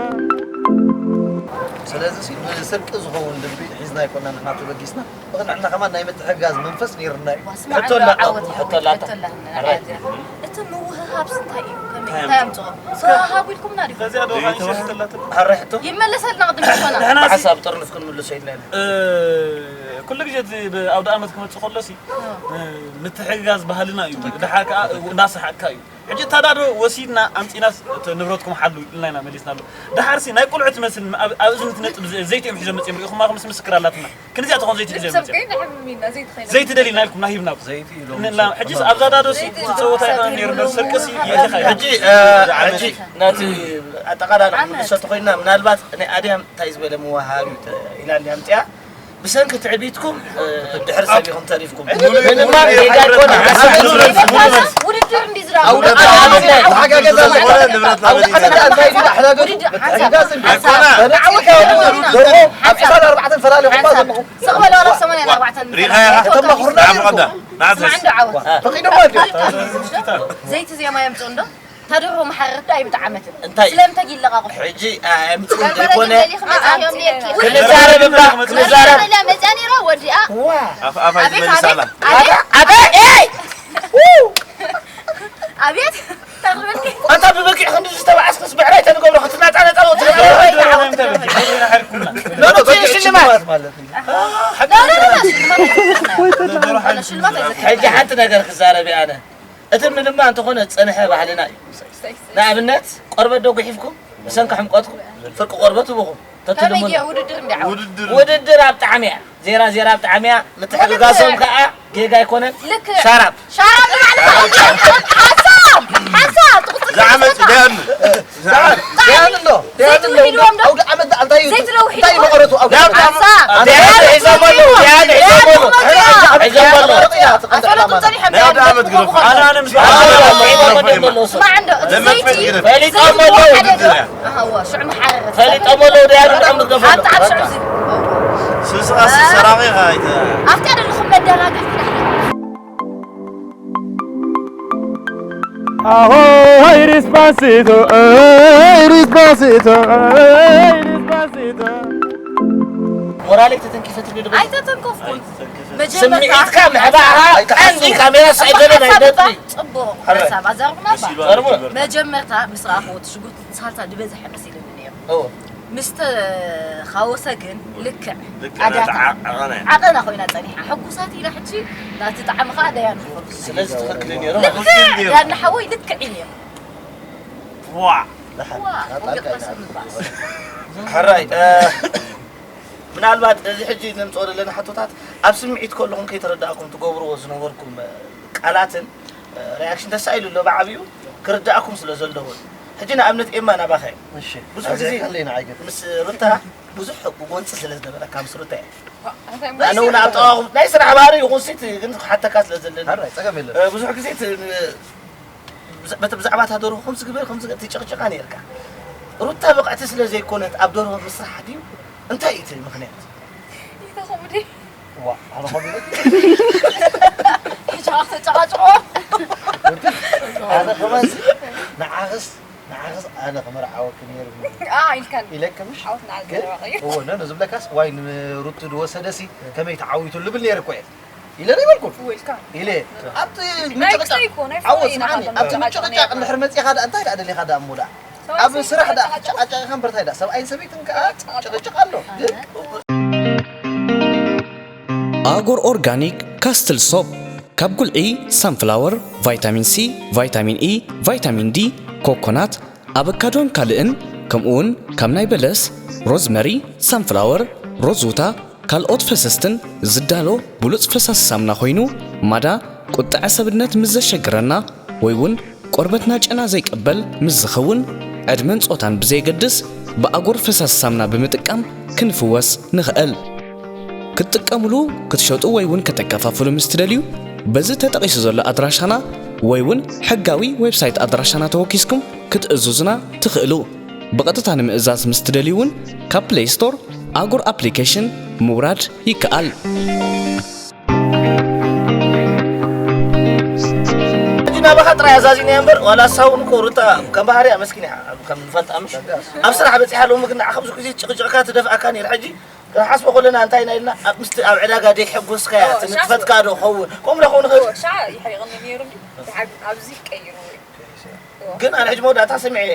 ስለዚ ሲ፣ ንስርቂ ዝኸውን ልቢ ሒዝና ኣይኮናን ንሕና ተበጊስና። ንሕና ከማን ናይ ምትሕግጋዝ መንፈስ ነይሩና እዩ። ዋስማ ሕቶ ዓንዶ ኣላ-፣ ዓወት ሕቶ ኣላታ። ሕቶ ኣላትና። ሕራይ። እቲ ምውህሃብ እንታይ እዩ? ከመይ፣ እንታይ ኣምጽኦ? ተወሃሃቡ ኢልኩምና ዲኹም? ከዚኣ ዶ ኻንሽ ሕቶ ኣላታ? ሕራይ ሕቶ? ይመለሰልና ቅድም ዝኾና። ንሕና ሲ ብሓሳብ ጥርንፍ ክንምልሶ ኢልና ኢና። እ፣ ኩሉ ግዜ እቲ ብ-፣ ኣውደ ኣመት ክመጽእ ከሎ ሲ፣ እ። እ፣ ምትሕግጋዝ ባህልና እዩ። ትክክል። ድሓር ከኣ እንዳሰሓቅካ እዩ። ሕጂ እታ ዳዶ ወሲድና ኣምጺናስ እቲ ንብረትኩም ሓሉ ኢልና ኢና መሊስናሉ። ድሓር ሲ ናይ ቆልዑ ትመስል ኣብ፣ ኣብ እዝኒ ትነጥብ ዘ-፣ ዘይቲ እዮም ሒዞም መጺኦም ርኢኹማ፣ ምስ ምስክር ኣላትና። ክንዚኣ ትኾን ዘይቲ ሒዞም መጺኦም። ዘይቲ ደሊና ኢልኩም ናሂብና። ዘይቲ ኢሎም ን-፣ ና-፣ ሕጂስ ኣብዛ ዳዶ ሲ ትጸወታ ኢኻ ነይሩ እምበር ስርቂ ሲ የኢኻ ኢኻ። ሕጂ፣ እ፣ ሕጂ ነቲ ኣጠቓላሊ ዓመት። ክንምልሶ ተኾይንና ምናልባት ናይ ኣድያም እንታይ ዝበለ ምውሃብ እዩ ተ-፣ ኢላ እንድያ ኣምጺኣ። ብሰንኪ ትዕቢትኩም፣ እ፣ ድሕሪ ሰብ ኢኹም ተሪፍኩም። ምንም ጌጋ ኣይኮነን። ሓሳብ ውድድር እንዲ ዝረኣኹ። ኣብ ውድድር ኣብ ሓጋገዛ ንብረት ኣብ ውድድር እንታይ ድዩ? ሓጋገዛ ውድድር ሓሳብ። ኣይኮነ። ተነጺልካ ደርሆ ኣብ ሓሳብ። ዕስራን ኣርባዕተን ፈላሊኹማ ሓሳብ። ዘለኹም። ስቕ በል ዋላ ሰማንያን ኣርባዕተን ሪኢኻያ? ተማኹርና ስማዕ እንዶ ዓወት። ፈቒዶማ ድዩ? ዘይቲ ዜማ የምጽኡ እንዶ? እታ ደርሆ መሓረረት ዶ ኣይምጠዓመትን? እንታይ? ስለምንታይ ይለቓቑ? ሕጂ፣ ኣ-፣ ኣምጽኡ በርበረ ዘይኮነ ግን ደሊኹም መጻእዮም ነይርኪ። ክንዛረብ እባ፣ ክንዛረብ። መሊኣ መሊኣ መሊኣ ነይራ ወዲኣ። ዋ። ኣፍ ኣፍ ኣቤት፣ ኣይትመልስ ኣላ። ኣቤት፣ ኣቤት። ኣቤት፣ ኤይ! ው! ኣቤት፣ እንታይ ክብለኪ? ኣንታ ብበጊዕ ክንዲ ዝተባዓስክስ ብዕራይ ተንገብሮ ክትናጣነጣ ወ-፣ ትገብሮ። ኖ፣ ኖ፣ ትይሽ ሽልማት። ሽልማት ማለት እዩ። ኖ፣ ኖ፣ ኖ፣ ኖ፣ ሽልማት። ሽልማት ኣይዘክርን። ሕጂ ሓንቲ ነገር ክዛረብ እየ ኣነ። እቲ ምልማ እንተኾነ ዝጸንሐ ባህልና እዩ። ንኣብነት፣ ቆርበት ዶ ጉሒፍኩም? ብሰንኪ ሕምቆትኩም ፍርቂ ቆርበት ህቡኹም። ከመይ ተትልምኑ። ገይሩ ውድድር እንዲ ዓወት? ውድድር። ውድድር ኣብ ጣዕሚ እያ። ዜራ ዜራ ኣብ ጣዕሚ እያ። ምትሕግጋዞም ውድድር። ከኣ ጌጋ ኣይኮነን። ልክዕ። ሻራፕ። ሻራፕ ማለት እዩ። ሓንሳብ! ሓንሳብ! ትቕጽል ዝዓመጽ ትመስለካ? ደያኑ። ደያኑ ኣሎ። ደያኑ ዘይትውሂድዎም ዶ? ኣውደ ዓመት ደኣ እንታይ እዩ? ዘይትለውሂድዎም? እንታይ እዩ መቐረቱ ኣውደ ዓመት? ሓንሳብ! ደያኑ ሒዞም ኣለዉ። ደያኑ ሒዞም ኣለዉ። ደያኑ ሒዞም ኣለዉ። ኣፈለጡ ጸኒሖም ናይ ኣውደ ደያኑ ዓመት ግደፉ። ክህቡ ኣነ፣ ኣነ ምስ ከለዉ። ስማዕ እንዶ፣ እቲ ለመጥመጥ ዘይቲ፣ ግደፍ። ፈሊጦም ዘለዉ ኣለዉ። ሓደ ዶ? ኣሃ፣ እዋ፣ ሽዑ መሓረረት ፈሊጦም ኣለዉ። ደያኑ ብጣዕሚ ዝገፈሉ። ኣብታ ኣብ ሽዑ እዚ። ስስቓ ሰራቒ ኻይተ። ኣብታ ደለኹም መደናገርቲ ዳሕና። Aho, hey, Despacito, hey, Despacito, hey, Despacito. ሞራለይ ተተንኪፈትኒ ዶ? ኣይተተንከፍኩን። መጀመርታ ስምዒትካ ምሕባእኻ ቀንዲ ካሜራ ሳይገለ ናይ ሓሳብ ነጥቢ። ጽቡቕ ሓሳብ ኣዛርብና እባ። መጀመርታ ምስ ረኣኽዎ እቲ ሽጉርቲ ሳልሳ ዝበዝሐ መሲሉኒ ነይሩ። እዎ። ምስ ተኻወሰ ግን ልክዕ ልክዕ ኣድያታ ናታ ዓ-፣ ዓቐና እያ። ዓቐና ኮይና ጸኒሓ። ሕጉሳት ኢና ሕጂ ናቲ ጣዕሚ ኸኣ ደያኑ ይፈልጡ። ስለዚ ትኽክል እዩ ነይሩ ማለት እዩ። ልክዕ ዳኒ ሓወይ ልክዕ እዩ ነይሩ። ዋ! ዋ! ናታ ወንጌል ጣልቃ ተስምባ። ሓራይ፣ እ፣ ምናልባት እዚ ሕጂ ነምጽኦ ዘለና ሕቶታት ኣብ ስምዒት ከለኹም ከይተረዳእኩም ትገብርዎ ዝነበርኩም፣ እ፣ ቃላትን ሪያክሽን ተሳኢሉ ኣሎ ብዓቢኡ ክርዳእኩም ስለ ዘለዎን። ሕጂ ንኣብነት ኤማ ናባኸ እዩ። እሺ። ብዙሕ ግዜ ኣዝያ ከለይ ንዓይ ገለ። ምስ ሩታ ብዙሕ ጎንፂ ስለ ዝነበረካ ምስ ሩታ እየ። ኣነ እውን ኣብ ጠዋኹም ናይ ስራሕ ባህሪ ይኹን ሲት ግን ክሓተካ ስለ ዘለኒ። ሓራይ ጸገም የለን። እ፣ ብዙሕ ግዜ እቲ፣ እ፣ ብዛ- በቲ ብዛዕባ እታ ደርሆ ከምዚ ግበር ከምዚ ገ- ትጭቕጭቓ ነርካ። ሩታ ብቕዕቲ ስለ ዘይኮነት ኣብ ደርሆ ምስራሕ ድዩ? እንታይ እዩ እቲ ምኽንያት? ይተኸሙ ድዩ? ዋ ኣነ ኸሉ ሕጂ ተጨቃጭቆ ኣነ ከማን ንዓኽስ ንዓኽስ ኣነ ክመርዓወኪ ነይሩ ኣ ኢልካን ኢለኪ ምሽ ዓወት ንዓል ግን ዘለዋ ቀይር እዎ ነነ ዝብለካስ ዋይ ንሩቱ ዝወሰደሲ ከመይ ተዓዊቱ ልብል ነይሩ እኮ እየ ኢለ ዶ ይበልኩም ኢልካ ኢለ ኣብቲ ናይ ምጭቕጫቕ ክሰይ እኮ ናይ ዓወት ፍቕሪ ኢና ስምዓኒ ካብቶም ኣብቲ ምጭቕጫቕ ጨቃጨቕና። እንድሕር መፂኻ ደኣ እንታይ ደኣ ደሊኻ ደኣ እሞ ደኣ ኣብ ስራሕ ደኣ ጨቃጨቕ። ጨቃጨቕ ኢኻ እምበር እንታይ ደኣ ሰብኣይን ሰበይትን ከኣ ጭቕጭቕ ኣሎ ግን ኣጎር ኦርጋኒክ ካስትል ሶፕ ካብ ጉልዒ ሳንፍላወር፣ ቫይታሚን ሲ፣ ቫይታሚን ኢ፣ ቫይታሚን ዲ፣ ኮኮናት፣ ኣበካዶን ካልእን ከምኡውን ካብ ናይ በለስ፣ ሮዝመሪ፣ ሳንፍላወር፣ ሮዝውታ ካልኦት ፈሰስትን ዝዳሎ ብሉጽ ፈሳሲ ሳሙና ኮይኑ ማዳ ቁጥዐ ሰብነት ምስ ዘሸግረና ወይ እውን ቆርበትና ጨና ዘይቅበል ምስ ዝኸውን ዕድመን ጾታን ብዘየገድስ ብኣጎር ፈሳሲ ሳምና ብምጥቃም ክንፍወስ ንኽእል። ክትጥቀምሉ፣ ክትሸጡ ወይ እውን ከተከፋፍሉ ምስ ትደልዩ በዚ ተጠቒሱ ዘሎ ኣድራሻና ወይ እውን ሕጋዊ ዌብሳይት ኣድራሻና ተወኪስኩም ክትእዝዙና ትኽእሉ። ብቐጥታ ንምእዛዝ ምስ ትደልዩ እውን ካብ ፕሌይ ስቶር ኣጎር ኣፕሊኬሽን ምውራድ ይከኣል። ሕጂ ናባኻ ጥራይ ኣዛዚና እምበር ዋላ ሳውን እኮ ሩታ ከም ባህርያ መስኪን እያ ከም ንፈልጣ ምሽ ኣብ ስራሕ በፂሓ ሎሚ ግን ንዓኻ ብዙሕ ግዜ ጭቕጭቕካ ትደፍኣካ ነይር ሕጂ ክንሓስቦ ከለና እንታይ ኢና ኢልና ኣብ ምስቲ ኣብ ዕዳጋ ደይ ሕጎስካያ ትንጥፈትካ ዶ ኸውን ከምኡ ዶ ኸውን ንኽእል ሻ ይሕሪቕኒ ነይሩ ድዩ ድሓር ኣብዚ ቀይሩ ግን ኣነ ሕጂ መወዳእታ ሰሚዐ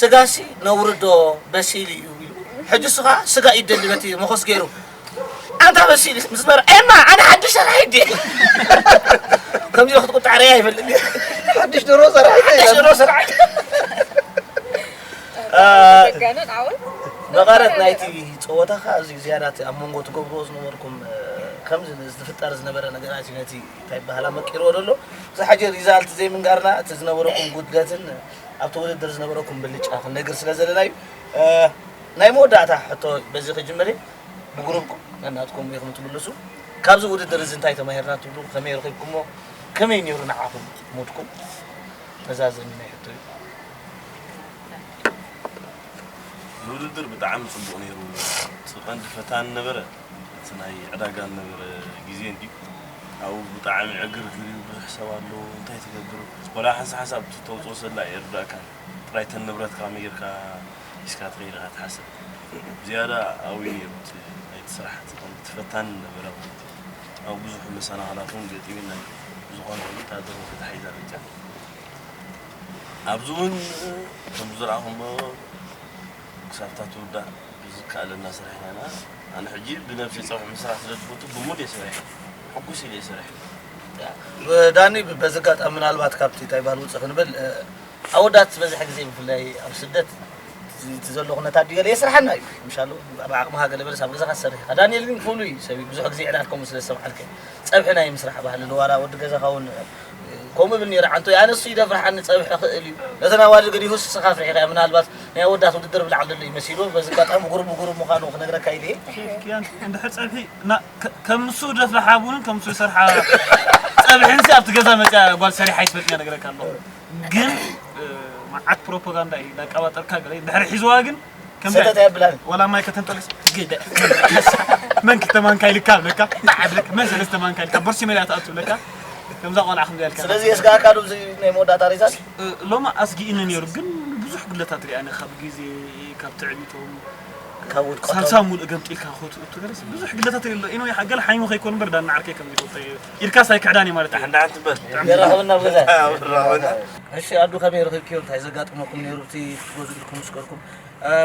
ስጋሲ ነውርዶ በሲል እዩ ኢሉ ሕጂ ስኻ ስጋ ይደሊ በቲ መኾስ ገይሩ ኣንታ በሲል ምስ በረ ኤማ ኣነ ሓድሽ ሰራሒ ድየ ከምዚ ክትቁጣዕ ርያ ይፈልጥ ድየ ሓድሽ ደሮ ሰራሒ ሓድሽ ደሮ ሰራሒ ዘጋነን ዓወት መቐረት ናይቲ ፀወታ ከዓ እዚ ዝያዳ እቲ ኣብ መንጎ ትገብርዎ ዝነበርኩም ከምዚ ዝፍጠር ዝነበረ ነገራት እዩ ነቲ እንታይ ይበሃል ኣመቂርዎ ዘሎ እዚ ሓጂ ሪዛልት ዘይምንጋርና እቲ ዝነበረኩም ጉድለትን ኣብቲ ውድድር ዝነበረኩም ብልጫ ክንነግር ስለ ዘለና እዩ። ናይ መወዳእታ ሕቶ በዚ ክጅምር እየ። ብጉሩብኩም ነናትኩም ኢኹም ትምልሱ። ካብዚ ውድድር እዚ እንታይ ተማሂርና ትብሉ? ከመይ ረኺብኩሞ? ከመይ ነይሩ ንዓኹም ሙድኩም? መዛዘሚ ናይ ሕቶ እዩ። ውድድር ብጣዕሚ ፅቡቕ ነይሩ። እቲ ቀንዲ ፈታኒ ነበረ እቲ ናይ ዕዳጋ ነበረ ግዜ እንድዩ ኣብኡ ብጣዕሚ ዕግርግር እዩ ብዙሕ ሰብ ኣሎ እንታይ ትገብር ወላ ሓንሳ ሓንሳብ እቲ ተውፅኦ ሰላ ኣይርዳእካን ጥራይ ተን ንብረትካ መይርካ ሒዝካ ትኸይድ ኢኻ ትሓስብ ዝያዳ ኣብኡ እዩ ነይሩ እቲ ናይቲ ስራሕ እቲ ቀንዲ እቲ ፈታኒ ነበረ ማለት እዩ ኣብ ብዙሕ መሰናኽላት እውን ገጢሙና እዩ ዝኾነ እውን እታ ደርሆ ተታሒዛ በጃ ኣብዚ እውን ከም ዝረኣኹሞ ክሳብ እታ ትውዳእ ብዝከኣለና ስራሕ ኢና ኣነ ሕጂ ብነብሰይ ፀብሒ ምስራሕ ስለ ዝፈቱ ብሙድ እየ ሰሪሐ ሕጉስ ኢለ እየ ሰሪሐ ዳኒ በዚ ኣጋጣሚ ምናልባት ካብቲ እንታይ ባህል ውፅእ ክንብል ኣወዳት ዝበዝሐ ግዜ ብፍላይ ኣብ ስደት እቲ ዘሎ ኩነታት ድዩ ገለ የስርሓና እዩ ምሻሉ ብዓቕምኻ ገለ በለስ ኣብ ገዛኻ ትሰርሕ ኢኻ ዳንኤል ግን ፍሉይ ሰብ እዩ ብዙሕ ግዜ ዕዳት ከምኡ ስለ ዝሰምዓልከ ፀብሒ ናይ ምስራሕ ባህሊ ንዋላ ወዲ ገዛኻ እውን ከምኡ ብል ነይረ ዓንቶ ኣነሱ ይደፍርሓኒ ፀብሒ ክእል እዩ ነተን ኣዋልድ ገዲፉስ ስኻ ፍርሒኻ ምናልባት ናይ ኣወዳት ውድድር ብላዕሊ ዘሎ እዩ መሲሉ በዚ ኣጋጣሚ ጉሩብ ጉሩብ ምዃኑ ክነግረካ ኢለ እየ እንድሕር ፀብሒ ከም ንሱ ደፍርሓ ቡንን ከም ንሱ ዝሰርሓ ፀብሕንሲ ኣብቲ ገዛ መፅያ ጓል ሰሪሓ ይትፈልጥ እያ ነገረካ ኣለኹ ግን መዓት ፕሮፓጋንዳ እዩ እንዳቀባጠርካ ገለ ድሕሪ ሒዝዋ ግን ሰተት ኣየብላን ወላ ማይ ከተንጠልስ ግደ መን ክልተ ማንካ ኢልካ ብለካ ንዓብለካ መን ሰለስተ ማንካ ኢልካ በርሲ መን እያ ትኣቱ ብለካ ከምዛ ቆልዓ ከምዚ ያልካ ስለዚ የስጋእካ ዶ እዚ ናይ መወዳእታ ሪዛልት ሎማ ኣስጊእኒ ነይሩ ግን ብዙሕ ጉድለታት ሪኣ ካብ ግዜ ካብ ትዕቢቶም ካብ ውድቀቶም ሳልሳም ሙሉእ ገምጢልካ ክትእቱ ገለስ ብዙሕ ግለታት የለ ኢኖ ገለ ሓይሙ ከይኮን እምበር ዳና ዓርከይ ከም ዝፈልጦ ኢልካስ ኣይክሕዳን እዩ ማለት እዩ። ሓንዳ ሓንቲ በል የራኸብና ኣብ ገዛ ራኸብና እሺ ኣዱ ከመይ ረኺብክዮ እንታይ ዘጋጥመኩም ነይሩ እቲ ክትገዝኡ ኢልኩም ምስ ከድኩም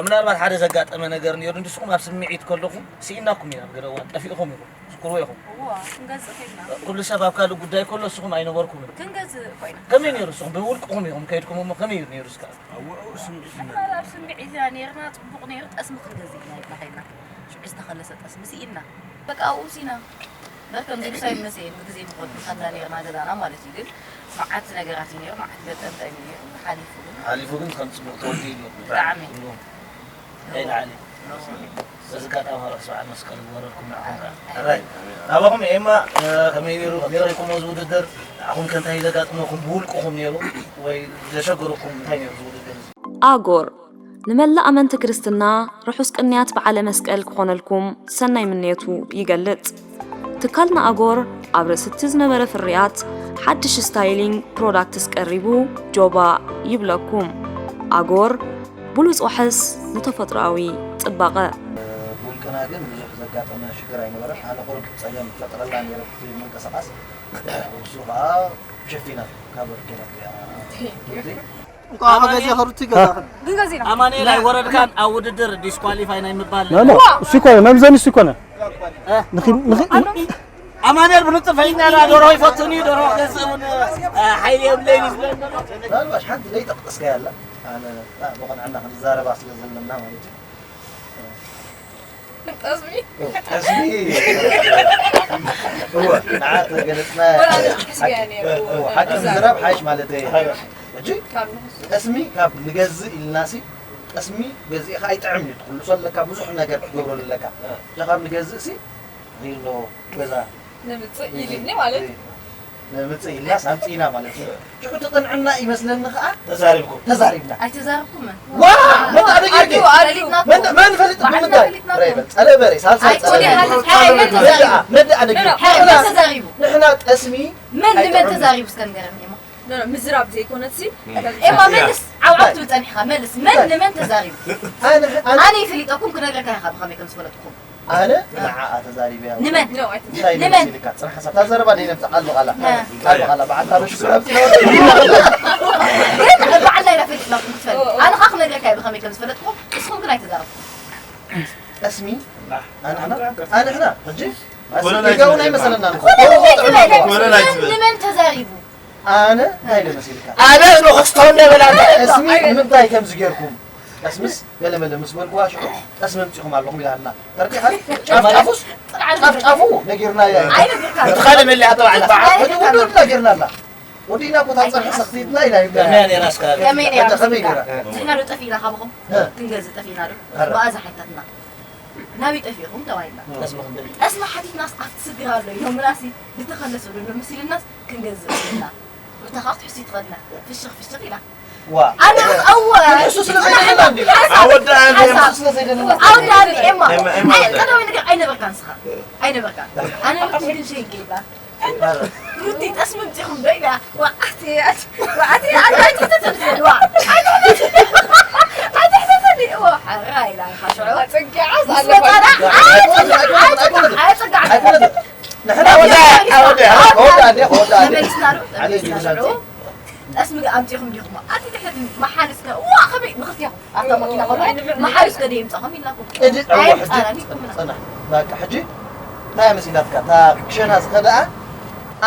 ምናልባት ሓደ ዘጋጠመ ነገር ነይሩ ንስኹም ኣብ ስምዒት ከለኹም ስኢናኩም ኢና ኣብ ገለ እዋን ጠፊእኹም ኢኹም ዝክርዎ ኢኹም እዋ ክንገዝእ ከይድና ኩሉ ሰብ ኣብ ካልእ ጉዳይ ከሎ ንስኹም ኣይነበርኩምን ክንገዝእ ኮይና ከመይ ነይሩ ንስኹም ብውልቅኹም ኢኹም ከይድኩም እሞ ከመይ እዩ ነይሩ እስከ ኣብ ስምዒት ኢና ነይርና፣ ጽቡቕ ነይሩ፣ ጠስሚ ክንገዝእ ኢና ኢልና ከይድና። ሽዑ ዝተኸለሰ ጠስሚ ስኢንና። በቃ ኣብኡ ሲና። በር ከምዚ ኢሉ ሳይመሰየኒ ብግዜ ንኸዱ ከንዳ ነይርና ገዛና ማለት እዩ። ግን መዓት ነገራት እዩ ነይሩ፣ መዓት ገጠምጠም እዩ ነይሩ። ሓሊፉ ግን ሓሊፉ ግን ከም ጽቡቕ ተወዲኡ ኣሎ። ብጣዕሚ። ኩሉ ከይለዓለ። በዚ ኣጋጣሚ ርሑስ በዓል መስቀል ይግበረልኩም ንዓኹም ከኣ። ሕራይ። ናባኹም ኤማ፣ እ፣ ከመይ ነይሩ? ከመይ ረኺብኩሞ እዚ ውድድር? ንዓኹም ከ እንታይ ዘጋጥመኩም ብውልቅኹም ነይሩ? ወይ ዘሸገረኩም እንታይ ነይሩ እዚ ውድድር እዚ? ኣጎር ንመላእ ኣመንቲ ክርስትና ርሑስ ቅንያት በዓለ መስቀል ክኾነልኩም ሰናይ ምንየቱ ይገልጽ። ትካልና ኣጎር ኣብ ርእሲ እቲ ዝነበረ ፍርያት ሓድሽ ስታይሊንግ ፕሮዳክትስ ቀሪቡ ጆባ ይብለኩም። ኣጎር ብሉጽ ዋሕስ ንተፈጥሮኣዊ ጽባቐ። ብውልቅና ግን ብዙሕ ዘጋጠመ ሽግር ኣይነበረን። ኣነ ቁሩብ ጸገም ይፈጥረላ ነይረ፣ እቲ ምንቅስቓስ። እሱ ኸኣ ሸፊና ካብ ወርቂ ነፍያ። እንኳዕ ኣበገዜ ኸሩቲ ገዛኸ። ግን ገዚና። ኣማኑኤል ኣይወረድካን ኣብ ውድድር ዲስኳሊፋይ ናይ ምባል። ኖ፣ ኖ፣ እሱ ይኮነ፣ መምዘኒ እሱ ይኮነ። እ? ንኺ-፣ ንኺ-፣ ኣማኑኤል ብንጥፈኛ ዳ ደርሆ ይፈቱኒ፣ ደርሆ ክገዝእ እውን፣ እ፣ ሓይሊ የብለይን እዩ ዝብለኒ ዘሎ። ምናልባሽ ሓንቲ ዘይጠቀስካያ ኣላ። ኣነ፣ እ፣ ብቕንዕና ክንዛረባ ስለ ዘለና ማለት እዩ። ጠስሚ። ጠስሚ። እወ፣ ንዓ ተገለጽና። ወላ ንሕስያ ነይሩ። እወ፣ ሓቂ ምዝራብ ሓይሽ ማለት እዩ። ሕጂ ካብ ንሕስ- ጠስሚ ካብ ንገዝእ ኢልናሲ፣ ጠስሚ ገዚእኻ ኣይጥዕም እዩ። ኩሉ ሰው ኣለካ፣ ብዙሕ ነገር ክትገብረሉ ኣለካ። ሕጂ ካብ ንገዝእ ሲ፣ ሪሎ ገዛ ንምጽእ ኢልኒ ማለት እዩ። ንምጽእ ኢልናስ ኣምጺእና ማለት እዩ። ሽዑ እቲ ቅንዕና ይመስለኒ ኸኣ ተዛሪብኩም። ተዛሪብና። ኣይተዛረብኩምን። ዋ! መን ኣበጊርኪ? ኣልዩ፣ ኣልዩ። መን፣ መን ፈሊጡ? በዓልና ብምንታይ? ፈሊጥና ረይ በል፣ እኮ። ጸረ በሬ፣ ሳልሳይ ኣይ፣ ጸረ ወዲ በሬ። ሓይል፣ ሓይል መን ተዛሪቡ? መድኣ፣ መድኣ ነጊሩ። ሓይል ተዛሪቡ። ንሕና ጠስሚ መን ንመን ኣይጥዕምን። ተዛሪቡ እስከ ንገረኒ፣ ኤማ? ኖ፣ ኖ፣ ምዝራብ ዘይኮነትሲ፣ እም። ኤማ፣ መልስ። ዓው ዓው ትብል ጸኒሕካ፣ መልስ። መን እንታይ? ንመን ተዛሪቡ? ኣነ፣ ኣነ ኣነ ይፍሊጠኩም ክነግረካ ኢኻ ብኸመይ ከም ዝፈለጥኩም። ኣነ ንዓኣ ተዛሪበያ። ንመን? ኖ፣ ኣይተ- እንታይ ንመን? መሲልካ? ጽንሕ ሓሳብ። እታ ዘረባ ደይ ነብታ ቃል ብቓላ። እ። ቃል ብቓላ። በዓል ታበሽ ግራብ ግን በዓል ናይ ራፊ ጥላኹም ክትፈልጥ። ኦ፣ ኦ። ኣነ ኻኽ ነግረካ ብኸመይ ከም ዝፈለጥኩም፣ ንስኹም ግን ኣይተዛረብኩም። ጠስሚ? ኣንሕና? ኣንሕና? ሕጂ? ኮለል ጌጋውን ኣይትበል። ኣይመሰለናን። ኮለል ኣይትበል። ኮለል ኣይትበል። ንመን ተዛሪቡ? ኣነ እንታይ ኢለ መሲልካ? ኣነ ንኽስቶ እንደበላ። ጠስሚ ንምንታይ ከምዚ ጌርኩም? ጠስምስ ገለ መለ ምስ በልኩዋ ሽዑ ጠስሚ ኣምጺኹም ኣለኹም ኢላትና። ተረዲእኻ? ጫፍ ጫፉስ? ጫፍ ጫፉ ነጊርናያ። ኣይነግርካን። እቲ ካልእ መሊኣ ተባዕላ። ሕጂ ውድድር ነጊርና ኣላ። ወዲእና እኮ እታ ጸርሒ ሰኽቲትና ኢና ይብላ። ከመይ ነይራ እስከ? ከመይ ነይራ? ከመይ ነይራ? ንሕና ዶ ጠፊእና ካባኹም? እ። ክንገዝእ ጠፊእና ዶ? ኣረ። መኣዛ ሓይታትና። ናበይ ጠፊእኹም ተባሂልና። ጠስሚ ክንደሊ። ጠስሚ ሓቲትናስ ኣብቲ ስግር ኣሎ ኢሎምናሲ ዝተኸለሰ ዶ መሲልናስ ክንገዝእ ኢልና። ሩታ ከዓ ክትሕሱ ይትኸድና። ፍሽኽ ፍሽኽ ኢላ። ዋ። ኣነ እወ። እሱ ስለ ዘይደለና እንዴ? ሓሳብ፣ ኣወዳእን ሓሳብ። እሱ ስለ ዘይደለና። ኣወዳእን ኤማ። ኤማ፣ ኤማ። ኣይ፣ ቀዳማይ ነገር ኣይነበርካን ንስኻ። ኣይነበርካን። ኣነ ሩቲ ግን ሸይገ ኢላ። ሩቲ ጠስሚ ኣምጺኹም ዶ ኢላ። ዋ፣ ኣቲ፣ ኣቲ፣ ዋ፣ ኣቲ፣ ኣቲ፣ ኣቲ፣ ኣቲ፣ ዋ፣ ኣቲ፣ ኣቲ፣ ኣቲ፣ ዋ፣ ሓራ ኢላ፣ ሓሽዖ። ኣጸጊዓ ምስ መጣና፣ ኣጸጊዓ፣ ኣጸጊዓ፣ ኣጸጊዓ። ኣይኮነትን። ንሕና ኣወዳ፣ ኣወዳ፣ ኣወዳ፣ ኣወዳ፣ ኣወዳ። ተመሊስና ዶ? ተመሊስና ዶ? ጠስሚ ኣምጺኹም ዲኹም? ኣቲ ድሕሪ መሓል እስከ፣ ዋ፣ ከመይ ንኽልቲኹም ኣብታ መኪና ከሎ መሓል እስከ ደየምጻኹም ኢልናኩም። ቅድሚ ኣይምጻናን ሕጂ ይኩምና። ጽናሕ። በቃ ሕጂ እንታይ መሲላትካ? እታ ክሸና ዝኸደኣ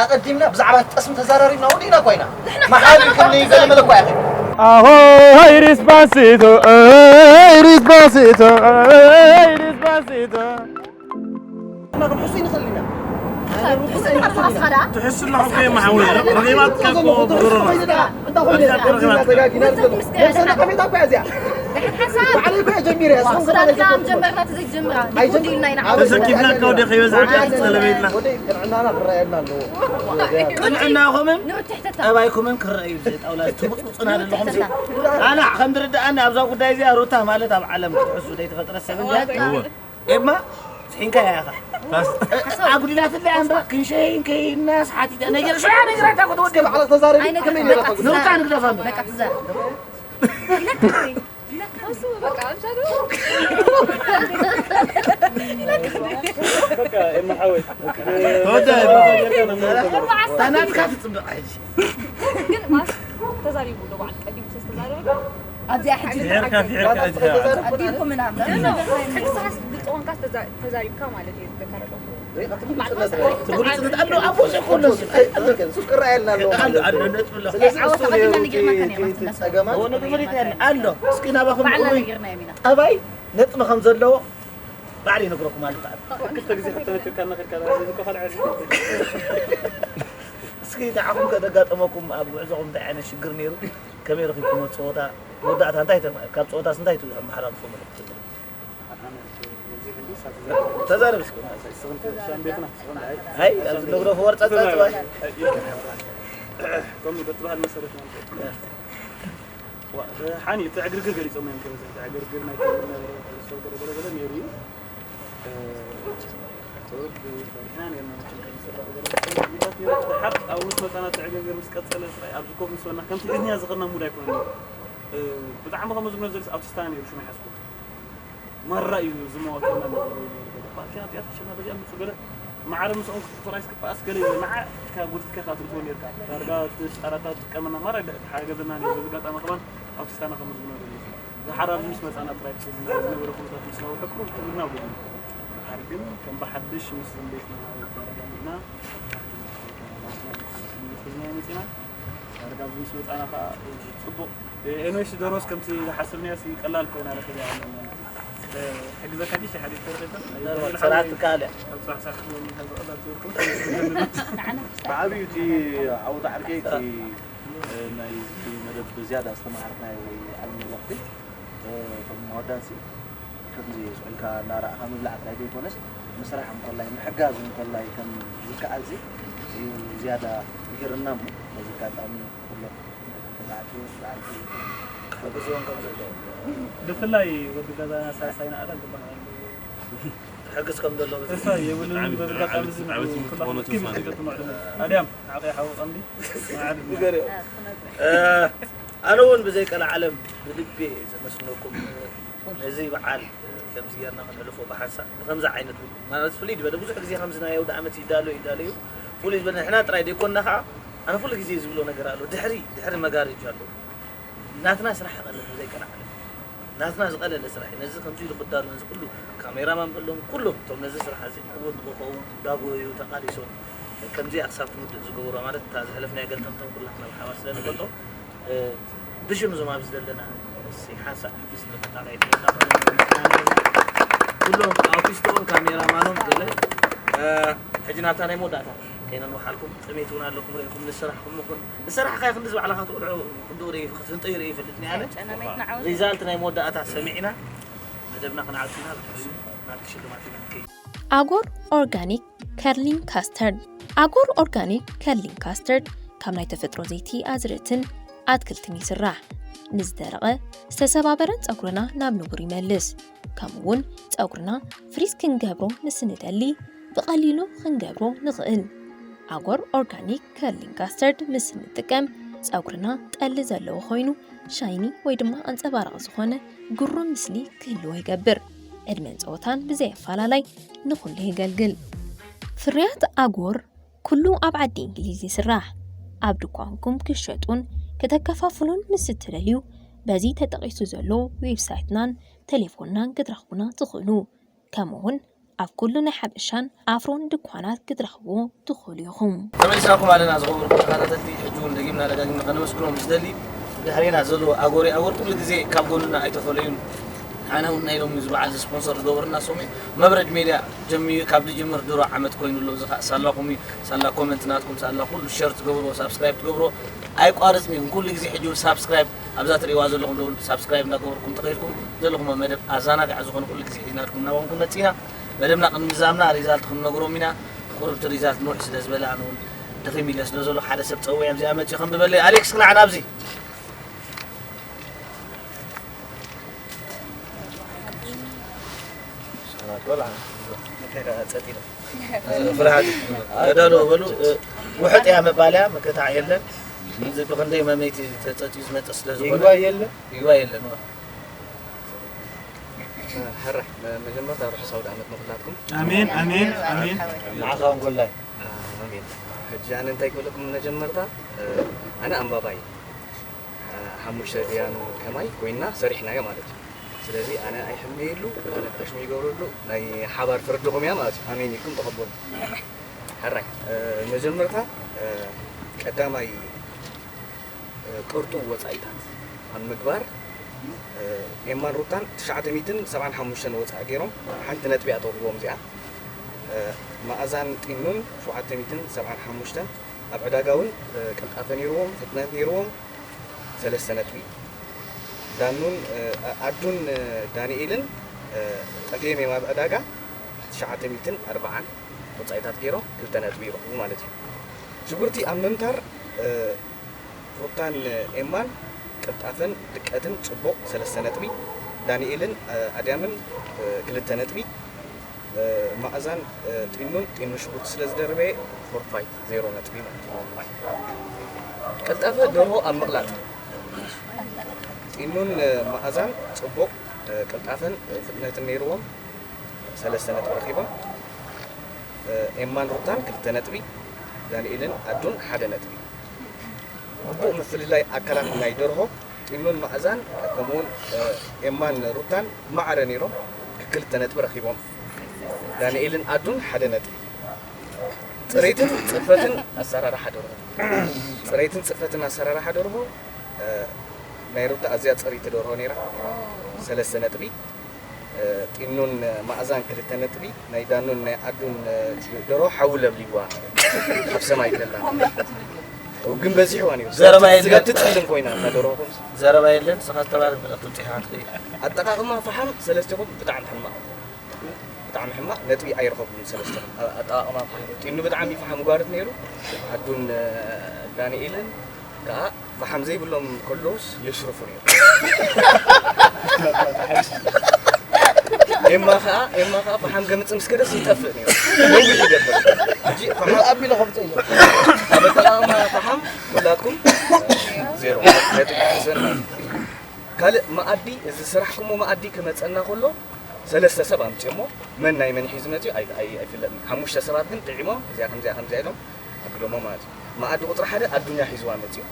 ኣቐዲምና ብዛዕባ ጠስሚ ተዛራሪብና ወዲእና እኮ ኢና። መሓል ክንደይ ገለ መለ እኮ ኣይኸይድ። ኣሆይ ሪስፓሲቶ፣ ኣይ ሪስፓሲቶ፣ ኣይ ሪስፓሲቶ። ንሕና ክንሕሱ ንኽእል ኢና። ትሕሱ ኣለኹም ከ መሓወይ? ረኺባትካ እኮ ብጉሮሮ። እንታይ ኮይኑ? ነብስና ከመይ እኮ እያ ጀሚረ እያ። ንስኹም ከ ጀመርና ተዘይጀምራ። ኣይጀምርና ኢና። ተሰኪፍና እኮ ወደ ከይበዛዕካ ትጸለበ ኢልና። ወደ ቅንዕናና ክረኣየና ኣለዎ። ቅንዕናኹምን ጠባይኩምን ክረኣዩ ብዘይ ጣውላ ትብጥብጡና ዘለኹም ሲ። ኣነ ከም ዝርድኣኒ ኣብዛ ጉዳይ እዚኣ ሩታ ማለት ኣብ ዓለም ክትሕሱ ዘይትፈጥረ ሰብ እንድያ። እወ። ኤማ፣ ስሒንካ እያ ኢኻ። ኣጉዲላትለይ ኣምባ፣ ክንሸይን ከይናስ ሓቲተ ነገር፣ ሽዑ ነገራታ ክትወዲ። ባዕላ ተዛረቢ፣ ኣይነግርም፣ ከመይ በቃ ነይራ? ንሩታ ንግደፋ እምበር። በቃ ትዛረብ። እሱ በቃ ኣምሻሉ። በቃ ኤማ ሓወይ። ተወዳኢ። ታናትካ ትጽብቕ ሕጂ። ግን ማስ ተዛሪቡ ዶ በዓል ቀዲሙ ዝተዛረበ? ኣብዚኣ ሕጂ ፍሒርካ፣ ፍሒርካ፣ ፍሒርካ። ኣዲኩም ምናምን። ሕጂ ሰሓስ ግልጽ ኾንካስ ተዛ-፣ ተዛሪብካ ማለት እዩ። ትጉልጽነት ኣሎ፣ ኣብ ውሽጢ ኩሉ። ኣይ፣ ኣለከ፣ ንሱስ ክረኣየልና ኣለዎ። ኣሎ፣ ኣሎ፣ ነጥቢ ኣሎ። ስለዚ ዓወት እሱ ተቐዲምና ነይሩ፣ ነጊርናካ ነይሩ፣ እቲ ጸገማት። እዎ፣ ነጥቢ ፈሊጥና ኣለና። ኣሎ። እስኪ ናባኹም ባዕልና እውይ፣ ነጊርና ኢና። ጠባይ ነጥቢ ከም ዘለዎ ባዕሉ ይነግረኩም ኣሎ። ክልተ ግዜ ከተበትርካ እናኸድካ፣ እዚ እኮ ካልዕ። እስኪ ንዓኹም ከ ዘጋጠመኩም ኣብ ጉዕዞኹም እንታይ ዓይነት ሽግር ነይሩ? ከመይ ረኺብኩሞ ጸወታ? መወዳእታ እንታይ ተማ-፣ ካብ ጸወታስ እንታይ ትኣመሓላልፉ? ተዛረብ እስኪ። ኣይ፣ ኣብዚ ነግሮ ፈወር ጸጸ ጽባይ። ከምኡ በትበሃል መሰረት ማለት እዩ። ዋ፣ ሓኒ እቲ ዕግርግር ገሊጾም እዮም ከበዛ። እቲ ዕግርግር ናይ ገለ ገለ ገለ ነይሩ እዩ። እ፣ ቁሩብ ፈሪሕና ነርና፣ መቸም ከም ዝስራሕ ገለ ሓቂ ኣብ ምስ መጻና እቲ ዕግርግር ምስ ቀጸለ ጥራይ ኣብዚ ኮፍ ምስ በልና ከምቲ ግዝኛ ዝኽርና ሙድ ኣይኮነን። እ፣ ብጣዕሚ ከመዝግኖ ዘልስ ኣውቲስታ ነይሩ ሽሙ ይሓዝኩ። ማራ እዩ ዝመዋተልና ነይሩ። ባእሲ ኣብዚኣ ተሸና በዚኣ ምጽእ ገለ ማዕረ ምስኦም ክትጥራይ ስክጳስ ገለ እዩ። ንዓ ኢልካ ጎቲትካ ኢኻ ትእትዎ ነይርካ። ዳርጋ እቲ ሻራታ ትጥቀመና ማራ ይደ-፣ ሓገዘና ነይሩ። በዚ ኣጋጣሚ ከማን ኣውቲስታና ከመዝግኖ ደሊ። ዝሓር ኣብዚ ምስ መጻና ጥራይ ዝነበረ ኩነታት ምስ ነውሐ ቁሩብ ክብልና ውግድ እዩ። ድሓር ግን ከም ብሓድሽ ምስ ደንበይትና ተረዳዲእና መጺና። ዳርጋ ኣብዚ ምስ መጻና ከኣ ጽቡቕ። ኤንዌስ ዶሮስ ከምቲ ዝሓሰብናዮ ሲ ቀላል ኮይና ረኺብያ ማለት እዩ። ሕግዘካ ዲሽ ሓደ ተረፈ? ሰራት ትካለ። ኣብ ጽባሕ ሳክስፎን ካብ ዝቐላል ትወርቁ። ብዓብዩ እቲ ዓወት ዓርከይ እቲ ናይቲ መደብ ብዝያዳ ዝተማሃርናዮ ወይ ዓቢ መልእኽቲ፣ እቶም ኣወዳት ከምዚ ስቕ ኢልካ እናረኣኻ ምብላዕ ጥራይ ዘይኮነስ፣ ምስራሕ እንኮላይ፣ ምሕጋዝ እንኮላይ ከም ዝከኣል ሲ እዩ ዝያዳ ይግርና እሞ፣ በዚ ኣጋጣሚ ኩሎም ደቂ ተባዕትዮ፣ ደቂ ኣንስትዮ ክሕግዝዎም ከም ዘለዎም። ብፍላይ ወዲ ገዛና ሳልሳይና ኣለም ዝበሃል ኣሎ። ክሕግዝ ከም ዘሎ ተስፋ የብሉን። ብጣዕሚ፣ በዚ ኣጋጣሚ ብጣዕሚ፣ እዚ ብጣዕሚ ትምህርቲ ኩላኹም ክቡር ተስፋ ክብ ኣለኒ። ዝገጥሙ ኣድሚ። ኣድያም፣ ዓቐይ ሓወ ቀንዲ፣ ማዕድ ንገርዮ። እ፣ ኣነ እውን ብዘይ ቀልዓለም ብልቢ እየ ዘመስግነኩም። ነዚ በዓል፣ እ፣ ከምዚ ጌርና ከነሕልፎ ብሓንሳእ፣ ብከምዚ ዓይነት ውድድር፣ ማለት ፍልይ ዝበለ፣ ብዙሕ ግዜ ከምዚ ናይ ኣውደ ዓመት ይዳሎ፣ ይዳሎ እዩ። ፍሉይ ዝበለ፣ ንሕና ጥራይ ዘይኮንና ከዓ፣ ኣነ ኩሉ ግዜ ዝብሎ ነገር ኣሎ፣ ድሕሪ፣ ድሕሪ መጋረጃ ኣሎ። ናትና ስራሕ ይቐልል ብዘይ ቀልዓለም። ናትና ዝቐለለ ስራሕ እዩ። ነዚ ከምዚ ኢሉ ክዳሎ፣ ነዚ ኩሉ ካሜራማን በሎም፣ ኩሎም እቶም ነዚ ስራሕ እዚ ዕዉት ንክኸውን እንዳጎዩ ተቓሊሶም፣ ከምዚ ኣክሳብ ትውድእ ዝገበሩ ማለት፣ እታ ዝሕለፍናዮ ገልጠምጠም ኩላትና ብሓባር ስለ ንፈልጦ፣ እ፣ ብሽም እዞም ኣብዚ ዘለና፣ እሲ ሓንሳእ ሕፍስ ንብል፣ ጣቕዒት ጌርና፣ ኩሎም ኣውቲስቶን ካሜራማኖም ገለ፣ እ፣ ሕጂ ናብታ ናይ መወዳእታ ከይነንውሓልኩም፣ ጥሜት እውን ኣለኩም፣ ርኢኹም ንስራሕኩም ይኹን፣ ንስራሕካ ይኹን፣ ንዚ ባዕልኻ ትበልዖ ክንደኡ ርኢ-፣ ክትህንጠዩ ርኢ ይፈልጥ እየ ኣነ። ጨና ማይ ትንዓወት። ሪዛልት ናይ መወዳእታ ሰሚዕና፣ መደብና ክንዓቱ ኢና፣ ብትሕሱ ናብቲ ሽልማት ኢና ንከይድ። ኣጎር ኦርጋኒክ ከርሊንግ ካስተርድ። ኣጎር ኦርጋኒክ ከርሊንግ ካስተርድ ካብ ናይ ተፈጥሮ ዘይቲ ኣዝርእትን ኣትክልትን ይስራሕ። ንዝደረቐ ዝተሰባበረን ጸጉርና ናብ ንቡር ይመልስ። ከምኡ እውን ጸጉርና ፍሪዝ ክንገብሮ ምስ ንደሊ ብቐሊሉ ክንገብሮ ንኽእል። ኣጎር ኦርጋኒክ ከርሊንግ ካስተርድ ምስ እንጥቀም ጸጉርና ጠሊ ዘለዎ ኮይኑ ሻይኒ ወይ ድማ ኣንጸባራቒ ዝኾነ ግሩም ምስሊ ክህልዎ ይገብር። ዕድመን ጸወታን ብዘይ ኣፈላላይ ንኹሉ የገልግል። ፍርያት ኣጎር ኩሉ ኣብ ዓዲ እንግሊዝ ይስራሕ። ኣብ ድኳንኩም ክሸጡን ከተከፋፍሉን ምስ እትደልዩ በዚ ተጠቒሱ ዘሎ ዌብሳይትናን ቴሌፎንናን ክትረኽቡና ትኽእሉ። ከምኡ እውን ኣብ ኩሉ ናይ ሓበሻን ኣፍሮን ድኳናት ክትረኽብዎ ትኽእሉ ኢኹም። ተመሊስናኩም ኣለና ዝኽቡር ተኸታተልቲ። ሕጂ እውን ደጊምና ደጋጊምና ከነመስግኖም ዝደሊ፣ ድሕሬና ዘሎ ኣጎር ኣጎር ኩሉ ግዜ ካብ ጎንና ኣይተፈለዩን። ኣነ እውን ናይ ሎሚ እዚ በዓል እዚ ስፖንሰር ዝገበሩና ሶም እዩ። መብረጅ ሜድያ ጀሚሩ ካብ ዝጅምር ድሮ ዓመት ኮይኑ ኣሎ። እዚ ኸኣ ሳላኹም እዩ። ሳላ ኮመንት ናትኩም፣ ሳላ ኩሉ ሸር ትገብርዎ፣ ሳብስክራይብ ትገብርዎ ኣይቋርጽን እዩ። ኩሉ ግዜ ሕጂ እውን ሳብስክራይብ ኣብዛ ትርእይዋ ዘለኹም ደውል ሳብስክራይብ እንዳገበርኩም ተኸይድኩም ዘለኹም መደብ ኣዘናጋዒ ዝኾነ ኩሉ ግዜ ሒዝናልኩም እናበንኩም መጺና። መደብና ቅድሚ ምዛምና ሪዛልት ክንነግሮም ኢና። ቁሩብ እቲ ሪዛልት ንውሕ ስለ ዝበለ ኣነ እውን ደኺም ኢለ ስለ ዘሎ ሓደ ሰብ ጸውዒ ኣብዚኣ መጺኡ ከንብበለይ። ኣሌክስ ክናዕ ናብዚ። ቆልዓ። ፍርሃት። ተዳለዉ በሉ። ውሕጥ እያ መባልያ፣ ምክታዕ የለን። እዚ ብኽንደይ መመይቲ ተጸጽዩ ዝመጽእ ስለ ዝኾነ። ይግባይ የለን። ይግባይ የለን። ሕራይ፣ መ-፣ መጀመርታ ርሑስ ኣውደ ዓመት ንኹላትኩም። ኣሜን፣ ኣሜን፣ ኣሜን። ንዓኻ እውን ጎላይ። ኣሜን። ሕጂ ኣነ እንታይ ክብለኩም መጀመርታ፣ ኣነ ኣንባባይ፣ ሓሙሽተ ፒያኖ ከማይ ኮይና ሰሪሕናዮ ማለት እዩ። ስለዚ ኣነ ኣይሕመየሉ፣ ኣነ ጣሽሙ ይገብረሉ፣ ናይ ሓባር ፍርድኹም እያ ማለት እዩ። ኣሜን ኢልኩም ተቐበሉ። ሕራይ፣ መጀመርታ፣ ቀዳማይ ቅርጡው ወጻኢታት ኣብ ምግባር፣ ኤማን ሩታን ትሽዓተ ሚእትን ሰብዓን ሓሙሽተን ወጻኢ ገይሮም፣ ሓንቲ ነጥቢ እያ ተውህቦም እዚኣ። መኣዛን ጢኑን ሸውዓተ ሚእትን ሰብዓን ሓሙሽተን ኣብ ዕዳጋ እውን ቅልጣፈ ነይርዎም፣ ፍጥነት ነይርዎም። ሰለስተ ነጥቢ። ዳኑን ኣዱን ዳንኤልን ጠፊኦም እዮም ኣብ ዕዳጋ። ትሽዓተ ሚእትን ኣርባዓን ወጻኢታት ገይሮም ክልተ ነጥቢ ይረኽቡ ማለት እዩ። ሽጉርቲ ኣብ ምምታር ሩታን ኤማን ቅልጣፈን ድቀትን ጽቡቕ ሰለስተ ነጥቢ፣ ዳንኤልን ኣድያምን ክልተ ነጥቢ፣ መኣዛን ጢኑን፣ ጢኑ ሽጉርቲ ስለ ዝደርበየ ፎርፋይት ዜሮ ነጥቢ ማለት እዩ። ቅልጣፈ ደርሆ ኣብ ምቕላጥ ጢኑን መኣዛን ጽቡቕ ቅልጣፈን ፍጥነትን ነይርዎም፣ ሰለስተ ነጥቢ ረኺቦም። ኤማን ሩታን ክልተ ነጥቢ፣ ዳንኤልን ኣዱን ሓደ ነጥቢ። ግቡእ ምፍልላይ ኣካላት ናይ ደርሆ ጢኑን መኣዛን ከምኡውን ኤማን ሩታን ማዕረ ነይሮም፣ ክልተ ነጥቢ ረኺቦም። ዳንኤልን ኣዱን ሓደ ነጥቢ። ጽሬትን ጽፈትን ኣሰራርሓ ደርሆ፣ ጽሬትን ጽፈትን ኣሰራርሓ ደርሆ ናይ ሩታ ኣዝያ ጽርይቲ ደርሆ ነይራ፣ ሰለስተ ነጥቢ። ጢኑን መኣዛን ክልተ ነጥቢ፣ ናይ ዳኑን ናይ ኣዱን ደርሆ ሓዊ ለብሊዋ ኣብ ሰማይ ከላ። ግን በዚሕዋ ነይሩ። ዘረባ የለን። ስጋ ትጽልን ኮይና እታ ደርሆ ኹምስ። ዘረባ የለን፣ ንስኻ ዝተባህለ መልእኽቲ ኣምጺእካ ክትኽእል። ኣጠቓቕማ ፈሓም ሰለስቲኹም ብጣዕሚ ሕማቕ። ብጣዕሚ ሕማቕ ነጥቢ ኣይረኸብኩን ሰለስቲኹም። ኣ-፣ ኣጠቓቕማ ፈሓም። ጢኑ ብጣዕሚ ፈሓም ጓርት ነይሩ። ኣዱን ዳንኤልን ከኣ ፈሓም ዘይብሎም ከለውስ የሽርፉ ነይሩ። ኤማ ከኣ፣ ኤማ ከኣ ፈሓም ገምጽ ምስ ከደስ ይጠፍእ ነይሩ። ነዊሕ ይገብር። ሕጂ ፈሓም ኣቢሉ ከምጽእ እዩ። ኣብ ኣጠቓቕማ ፈሓም ኩላትኩም ዜሮ ነጥቢ ትሕሰን። ካልእ መኣዲ፣ እዚ ስራሕኩሞ መኣዲ ክመጸና ከሎ ሰለስተ ሰብ ኣምጺኦሞ፣ መን ናይ መን ሒዙ መጺኡ ኣይ-፣ ኣይ-፣ ኣይፍለጥን። ሓሙሽተ ሰባት ግን ጥዒሞም፣ እዚኣ ከምዚኣ ከምዚኣ ኢሎም ኣግዶሞ ማለት እዩ። መኣዲ ቁጽሪ ሓደ ኣዱኛ ሒዝዋ መጺኡ።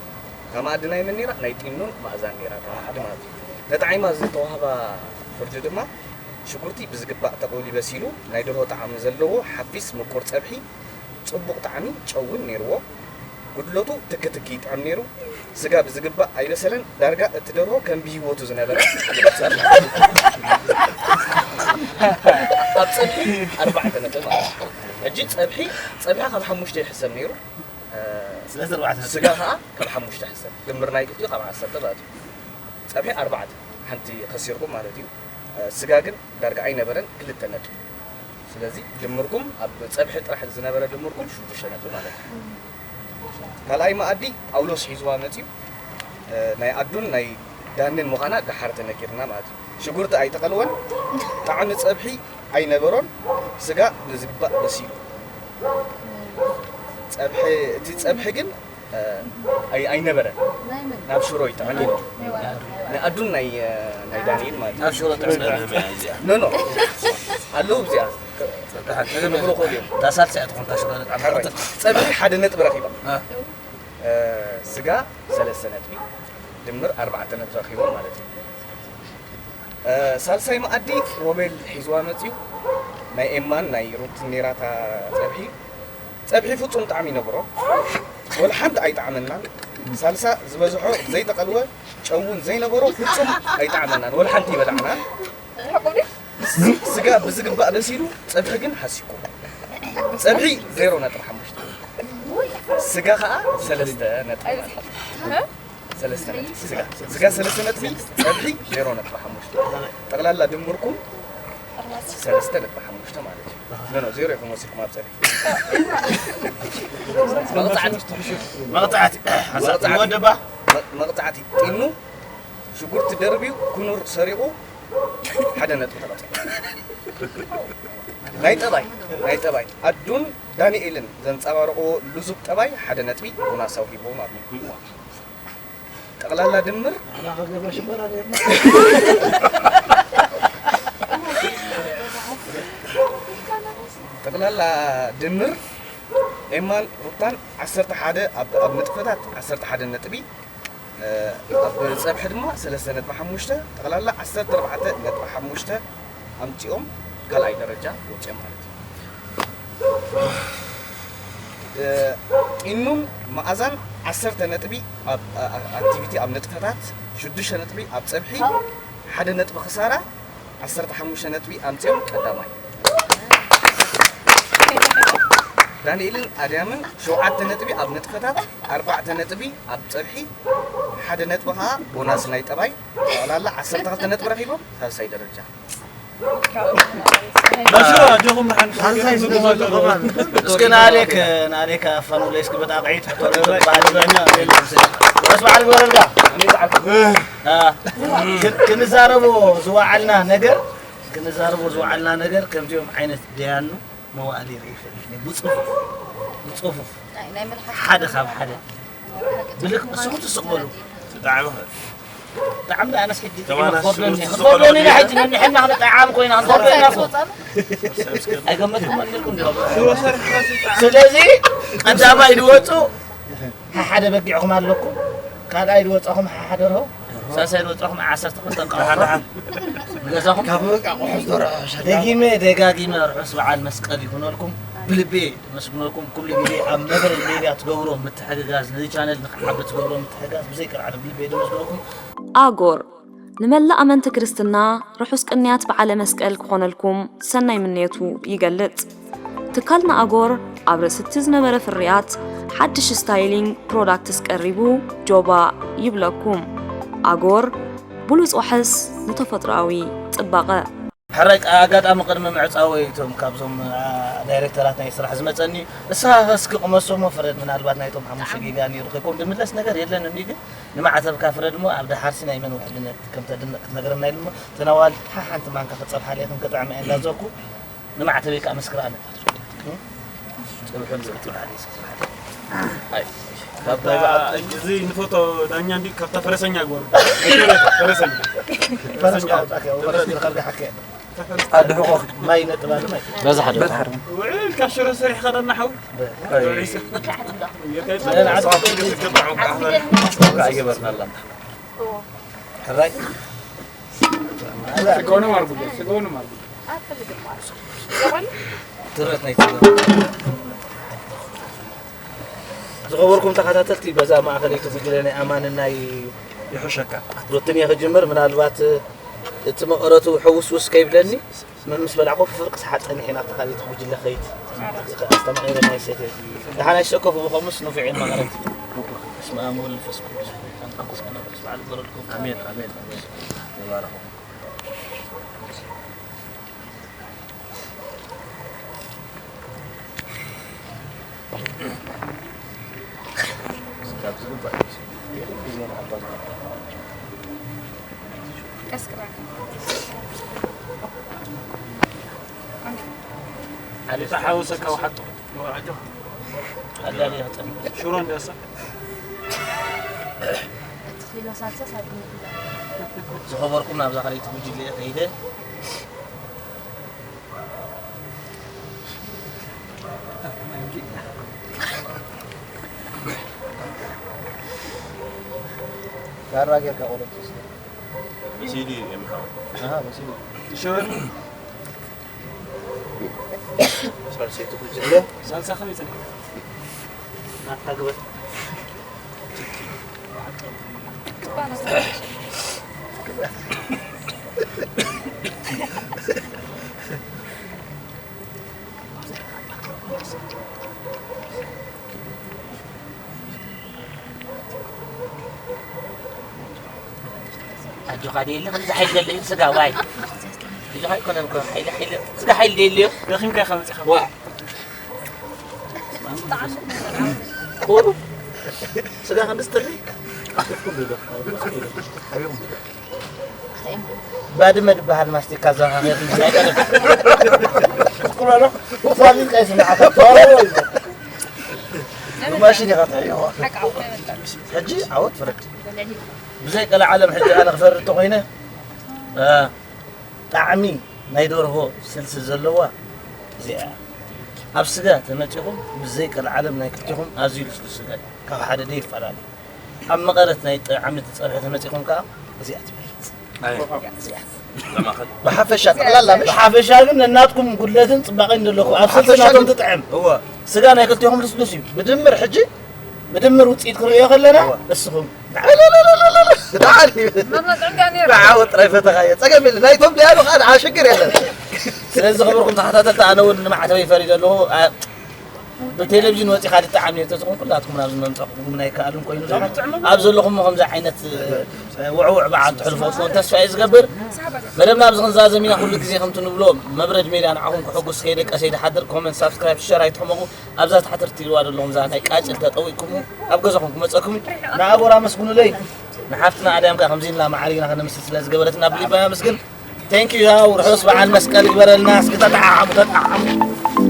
እታ መኣዲ ናይ መን ነይራ? ናይ ጢኑን መኣዛን ነይራ እታ መኣዲ ማለት እዩ። ተጣዒማ ዝተዋህባ ፍርዲ ድማ ሽጉርቲ ብዝግባእ ተቐውሊ በሲሉ፣ ናይ ደርሆ ጣዕሚ ዘለዎ ሓፊስ ምቁር ጸብሒ፣ ጽቡቕ ጣዕሚ ጨውን ነይርዎ። ጉድለቱ ትኪ ትኪ ይጥዕም ነይሩ። ስጋ ብዝግባእ ኣይበሰለን። ዳርጋ እቲ ደርሆ ከም ብህይወቱ ዝነበረ። ኣብ ጸብሒ ኣርባዕተ ነጥቢ ማለት እዩ። ሕጂ ጸብሒ፣ ጸብሒ ካብ ሓሙሽተ ይሕሰብ ነይሩ። ስለዚ ኣርባዕተ ነጥቢ። ስጋ ከኣ ካብ ሓሙሽተ ይሕሰብ። ድምር ናይ ክልቲኡ ካብ ዓሰርተ ማለት እዩ። ጸብሒ ኣርባዕተ፣ ሓንቲ ከሲርኩም ማለት እዩ። ስጋ ግን ዳርጋ ኣይነበረን፣ ክልተ ነጥቢ። ስለዚ ድምርኩም ኣብ ጸብሒ ጥራሕ ዝነበረ ድምርኩም ሽዱሽተ ነጥቢ ማለት እዩ። ካልኣይ መኣዲ ጳውሎስ ሒዝዋ መጺኡ፣ እ፣ ናይ ኣዱን ናይ ዳንን ምዃና ደሓር ተነጊርና ማለት እዩ። ሽጉርቲ ኣይተቐልወን፣ ጣዕሚ ጸብሒ ኣይነበሮን፣ ስጋ ብዝግባእ በሲሉ። ጸብሒ፣ እቲ ጸብሒ ግን፣ እ፣ ኣይ-፣ ኣይነበረን። ናይ መን? ናብ ሽሮ እዩ ተቐሊሉ። ናይ ዋና። ናይ ኣዱን ናይ፣ እ፣ ናይ ዳንኤል ማለት እዩ። ናብ ሽሮ ጥዕና። ኖ፣ ኖ። ኣለዉ እዚኣ። ክነግሩ ክእሉ እዮም። እታ ሳልሳይ እያ ትኾን፣ እታ ሽሮ በጣም ሕራይ። ትፈትሕ። ጸብሒ ሓደ ነጥቢ ረኺባ። እ። እ፣ ስጋ ሰለስተ ነጥቢ፣ ድምር ኣርባዕተ ነጥቢ ረኺቦም ማለት እዩ። እ፣ ሳልሳይ መኣዲ ሮቤል ሒዝዋ መጺኡ። ናይ ኤማን ናይ ሩትን ኔራ እታ ጸብሒ። ጸብሒ ፍጹም ጣዕሚ ይነብሮ። ወላ ሓንቲ ኣይጣዕመናን። ሳልሳ ዝበዝሖ ዘይተቐልወ ጨው እውን ዘይነበሮ ፍጹም ኣይጣዕመናን። ወላ ሓንቲ ይበላዕናን። ስጋ ብዝግባእ በሲሉ፣ ጸብሒ ግን ሃሲኩ። ጸብሒ ዜሮ ነጥቢ ሓሙሽተ። ስጋ ኸኣ ሰለስተ ነጥቢ። ሰለስተ ነጥቢ። ስጋ፣ ስጋ ሰለስተ ነጥቢ፣ ጸብሒ ዜሮ ነጥቢ ሓሙሽተ። ጠቕላላ ድምርኩም ሰለስተ ነጥቢ ሓሙሽተ ማለት እዩ። ኖ፣ ኖ፣ ዜሮ ኢኹም ወሲድኩም ኣብ ጸብሒ። መቕጻዕቲ። መቕጻዕቲ። መቕጻዕቲ። ወደባ። መ-፣ መቕጻዕቲ። ጢኑ ሽጉርቲ ደርብዩ፣ ኩኑር ሰሪቑ፣ ሓደ ነጥቢ ተቐጺዑ። ናይ ጠባይ፣ ናይ ጠባይ። ኣዱን ዳንኤልን ዘንጸባረቕዎ ልዙብ ጠባይ ሓደ ነጥቢ ዮናስ ኣውሂብዎም ኣሎ። ጠቕላላ ድምር፣ ጠቕላላ ድምር ኤማን ሩታን ዓሰርተ ሓደ ኣብ፣ ኣብ ንጥፈታት ዓሰርተ ሓደ ነጥቢ፣ እ፣ ኣብ ጸብሒ ድማ ሰለስተ ነጥቢ ሓሙሽተ፣ ጠቕላላ ዓሰርተ ኣርባዕተ ነጥቢ ሓሙሽተ ኣምጺኦም ካልኣይ ደረጃ ወጺኦም ማለት እዩ። እ፣ ጢኑን መኣዛን ዓሰርተ ነጥቢ ኣብ፣ ኣ-፣ ኣ-፣ ኣክቲቪቲ ኣብ ንጥፈታት፣ ሽዱሽተ ነጥቢ ኣብ ጸብሒ፣ ሓደ ነጥቢ ክሳራ፣ ዓሰርተ ሓሙሽተ ነጥቢ ኣምጺኦም ቀዳማይ። ዳንኤልን ኣድያምን ሸውዓተ ነጥቢ ኣብ ንጥፈታት፣ ኣርባዕተ ነጥቢ ኣብ ጸብሒ፣ ሓደ ነጥቢ ከዓ ቦናስ ናይ ጠባይ ጠቕላላ ዓሰርተ ክልተ ነጥቢ ረኺቦም ሳልሳይ ደረጃ። በሽሮ ኣጆኹም ንሓን ሳልሳይ ስለ ዘሎ ከማን። እስኪ ንኣሌክ ንኣሌክ ኣፋን ወለ እስኪ በጣም ዒት ክትወርድ በዓል ይበልና። ርሑስ በዓል ግበረልካ። እ፣ ክ- ክንዛረቦ ዝወዓልና ነገር ክንዛረቦ ዝወዓልና ነገር ከምዚኦም ዓይነት ደያኑ መዋእሊ ይርኢ ይፈልጥ እየ። ብፅፉፍ ብፅፉፍ ናይ ናይ መልሓስ ሓደ ካብ ሓደ ብልክ ንስኹም ትስቕ በሉ። ብጣዕሚ ብጣዕሚ ኣነስ ሕጂ ተማና ክትፈርዶኒ ስሱ ክትፈርዶኒ ኢና ስሱ ሕጂ ነንሕና ክንጠዓም ኮይና ክንፈርዶ ኢና እኮ። ኣይገመትኩም ኣልኩም ዲኹም። ስለዚ ቀዳማይ ዝወፁ ሓደ በጊዕኹም ኣለኩም። ካልኣይ ዝወፃኹም ሓደ ርሆ። ሳልሳይ ዝወፃኹም ዓሰርተ ክልተ እንቃቑሖ ንገዛኹም። ካብ እንቃቑሖ ዝደርሖ ሸዳ። ደጊመ ደጋጊመ ርሑስ በዓል መስቀል ይኹነልኩም። ብልቤ የመስግነልኩም። ኩሉ ግዜ ኣብ መበል ሜድያ ትገብሮ ምትሕግጋዝ፣ ነዚ ቻነል ንክዓቢ ትገብሮ ምትሕግጋዝ ብዘይ ቀልዓለም ብልቤ የመስግነልኩም። ኣጎር ንመላእ ኣመንቲ ክርስትና ርሑስ ቅንያት በዓለ መስቀል ክኾነልኩም ሰናይ ምንየቱ ይገልጽ። ትካልና ኣጎር ኣብ ርእሲ እቲ ዝነበረ ፍርያት ሓድሽ ስታይሊንግ ፕሮዳክትስ ቀሪቡ ጆባ ይብለኩም። ኣጎር ብሉጽ ዋሕስ ንተፈጥሮኣዊ ጽባቐ። ሕራይ ኣጋጣሚ ቅድሚ ምዕጻወይ እቶም ካብዞም ዳይሬክተራት ናይ ስራሕ ዝመጸኒ እስኻ እስኪ ቅመሶሞ ፍረድ ምናልባት ናይቶም ሓሙሽተ ጊጋ ነይሩ ከይኮም ድምለስ ነገር የለን እንዲ ግን ንማዕተብካ ፍረድ እሞ ኣብ ደሓርሲ ናይ መን ውሕልነት ከም ተድንቕ ክትነግረና ኢሉ እሞ ተናዋል ሓሓንቲ ማንካ ክጸብሓለይ ከም ክጥዕማ እየ እንዳዘኩ ንማዕተበይ ከዓ መስክር ኣነ ጸብሑ ንዝብጥብሓለይ ስብሓለይ እዚ ንፎቶ ዳኛ እንዲ ካብታ ፈረሰኛ ጎሩ ፈረሰኛ ፈረሰኛ ኣድሕቆ ማይ ነጥብ ኣለ ማይ በዛ ሓደ በዛ ሓደ ውዕል ካብ ሽሮ ሰሪሕካ ደና ሓው ኣይገበርናላ ሕራይ ስጋውንም ኣርጉ ስጋውንም ኣርጉ ትረት ናይ ዝኸበርኩም ተኸታተልቲ በዛ ማእኸለይቲ ጉጅለ ናይ ኣማን ናይ ይሕሸካ ሩትን እየ ክጅምር ምናልባት እቲ መቐረቱ ሕውስውስ ከይብለኒ መምስ በላዕኮ ፍርቂ ሰሓት ፀኒሐ ናብቲ ካልእ ጉጅለ ከይድ ኣስተማቒረ ናይ ሰተ ደሓናይ ሰኮፍ ብኸምስ ንፉዕ መቐረት እስመ ኣብ ወልድ መንፈስ ቅዱስ ኣሜን ኣሜን ኣሜን ተባረኹ ሓሊፋ ሓወሰካ ውሓጦ ኣዳሊ ሽሮ እንደሳ ኪሎ ሳልሳ ሳብ ዝኸበርኩም ናብዛ ካልኣይቲ ጉጅለ ከይደ ዳራ ጌርካ ቆሎ ትወስድ በሲዲ የምሓው ኣሃ በሲዲ ይሸበል ሳልሰይቲ ጉጅለ ሳልሳ ከመይ ጸኒሑ ናታ ግበር ኣጆኻ ደየለ ከምዚ ሓይል ደለ እዩ ስጋ ዋይ ኣጆኻ ኣይኮነን እኮ ሓይል ሓይል ስጋ ሓይል ደየለ እዩ ደኺምካ ኢኻ መጺኻ ዋ ቁሩብ ስጋ ከም ዝጥሪ ባድመ ዝበሃል ማስቲካ ዘኻኺር ናይ ቀደም ትኩር ኣሎ ፋሚል ቀይ ስምዓካ ተዋረዶ ይበል ብማሽን ኢኻ ትሕይዋ ሕጂ ዓወት ፍረድ ብዘይ ቀለ ዓለም ሕጂ ኣነ ክፈርድ ተኾይነ ጣዕሚ ናይ ደርሆ ስልሲ ዘለዋ እዚኣ እያ። ኣብ ስጋ ተመጺኹም ብዘይ ቀልዓለም ናይ ክልቲኹም ኣዝዩ ልስሉስ ስጋ እዩ። ካብ ሓደ ደይ ይፈላለ። ኣብ መቐረት ናይ ጣዕሚ እቲ ጸብሒ ተመጺኹም ከኣ እዚኣ ትበልጽ። እዚኣ። ብሓፈሻ ጠቕላላ ምሽ ብሓፈሻ ግን ነናትኩም ጉድለትን ጽባቐን ዘለኩም ኣብ ስልሲ ናቶም ትጥዕም። እወ። ስጋ ናይ ክልቲኹም ልስሉስ እዩ። ብድምር ሕጂ ብድምር ውጽኢት ክንርእዮ ከለና እስኹም ብዓወት ጥራይ ፈተኻዮ ጸገም የለ ናይቶም ደያኑ ከዓ ደሓ ሽግር የለን ስለዚ ዝኸበርኩም ተኸታተልቲ ኣነ እውን ንማዕተበይ ፈሪደ ኣለኹ ብቴሌቪዥን ወፂኻ ልጠዓም እየ እንተዝኾን ኩላትኩም ናብ ዝመምፃኹም ኣይከኣልን ኮይኑ ዝሓ ኣብ ዘለኹም ከምዚ ዓይነት ውዕውዕ በዓል ትሕልፎ ትኾን ተስፋ እየ ዝገብር። መደብና ኣብዚ ክንዛዘም ኢና። ኩሉ ግዜ ከምቲ ንብሎ መብረድ ሜድያ ንዓኹም ክሕጉስ ከይደቀሰ ይድሓድር። ኮመንት ሳብስክራይብ ሸር ኣይትሕመቑ። ኣብዛ ታሕቲ ርትልዋ ዘለኹም እዛ ናይ ቃጭል ተጠዊቅኩም ኣብ ገዛኹም ክመፀኩም። ንኣጎር ኣመስግኑለይ። ንሓፍትና ኣድያም ከኣ ከምዚ ኢልና ማዕሪግና ከነምስል ስለ ዝገበረትና ብልባ ኣመስግን። Thank you ያው ርሑስ በዓል መስቀል ይግበረልና። እስኪ ተጠዓዓሙ ተጠዓዓሙ።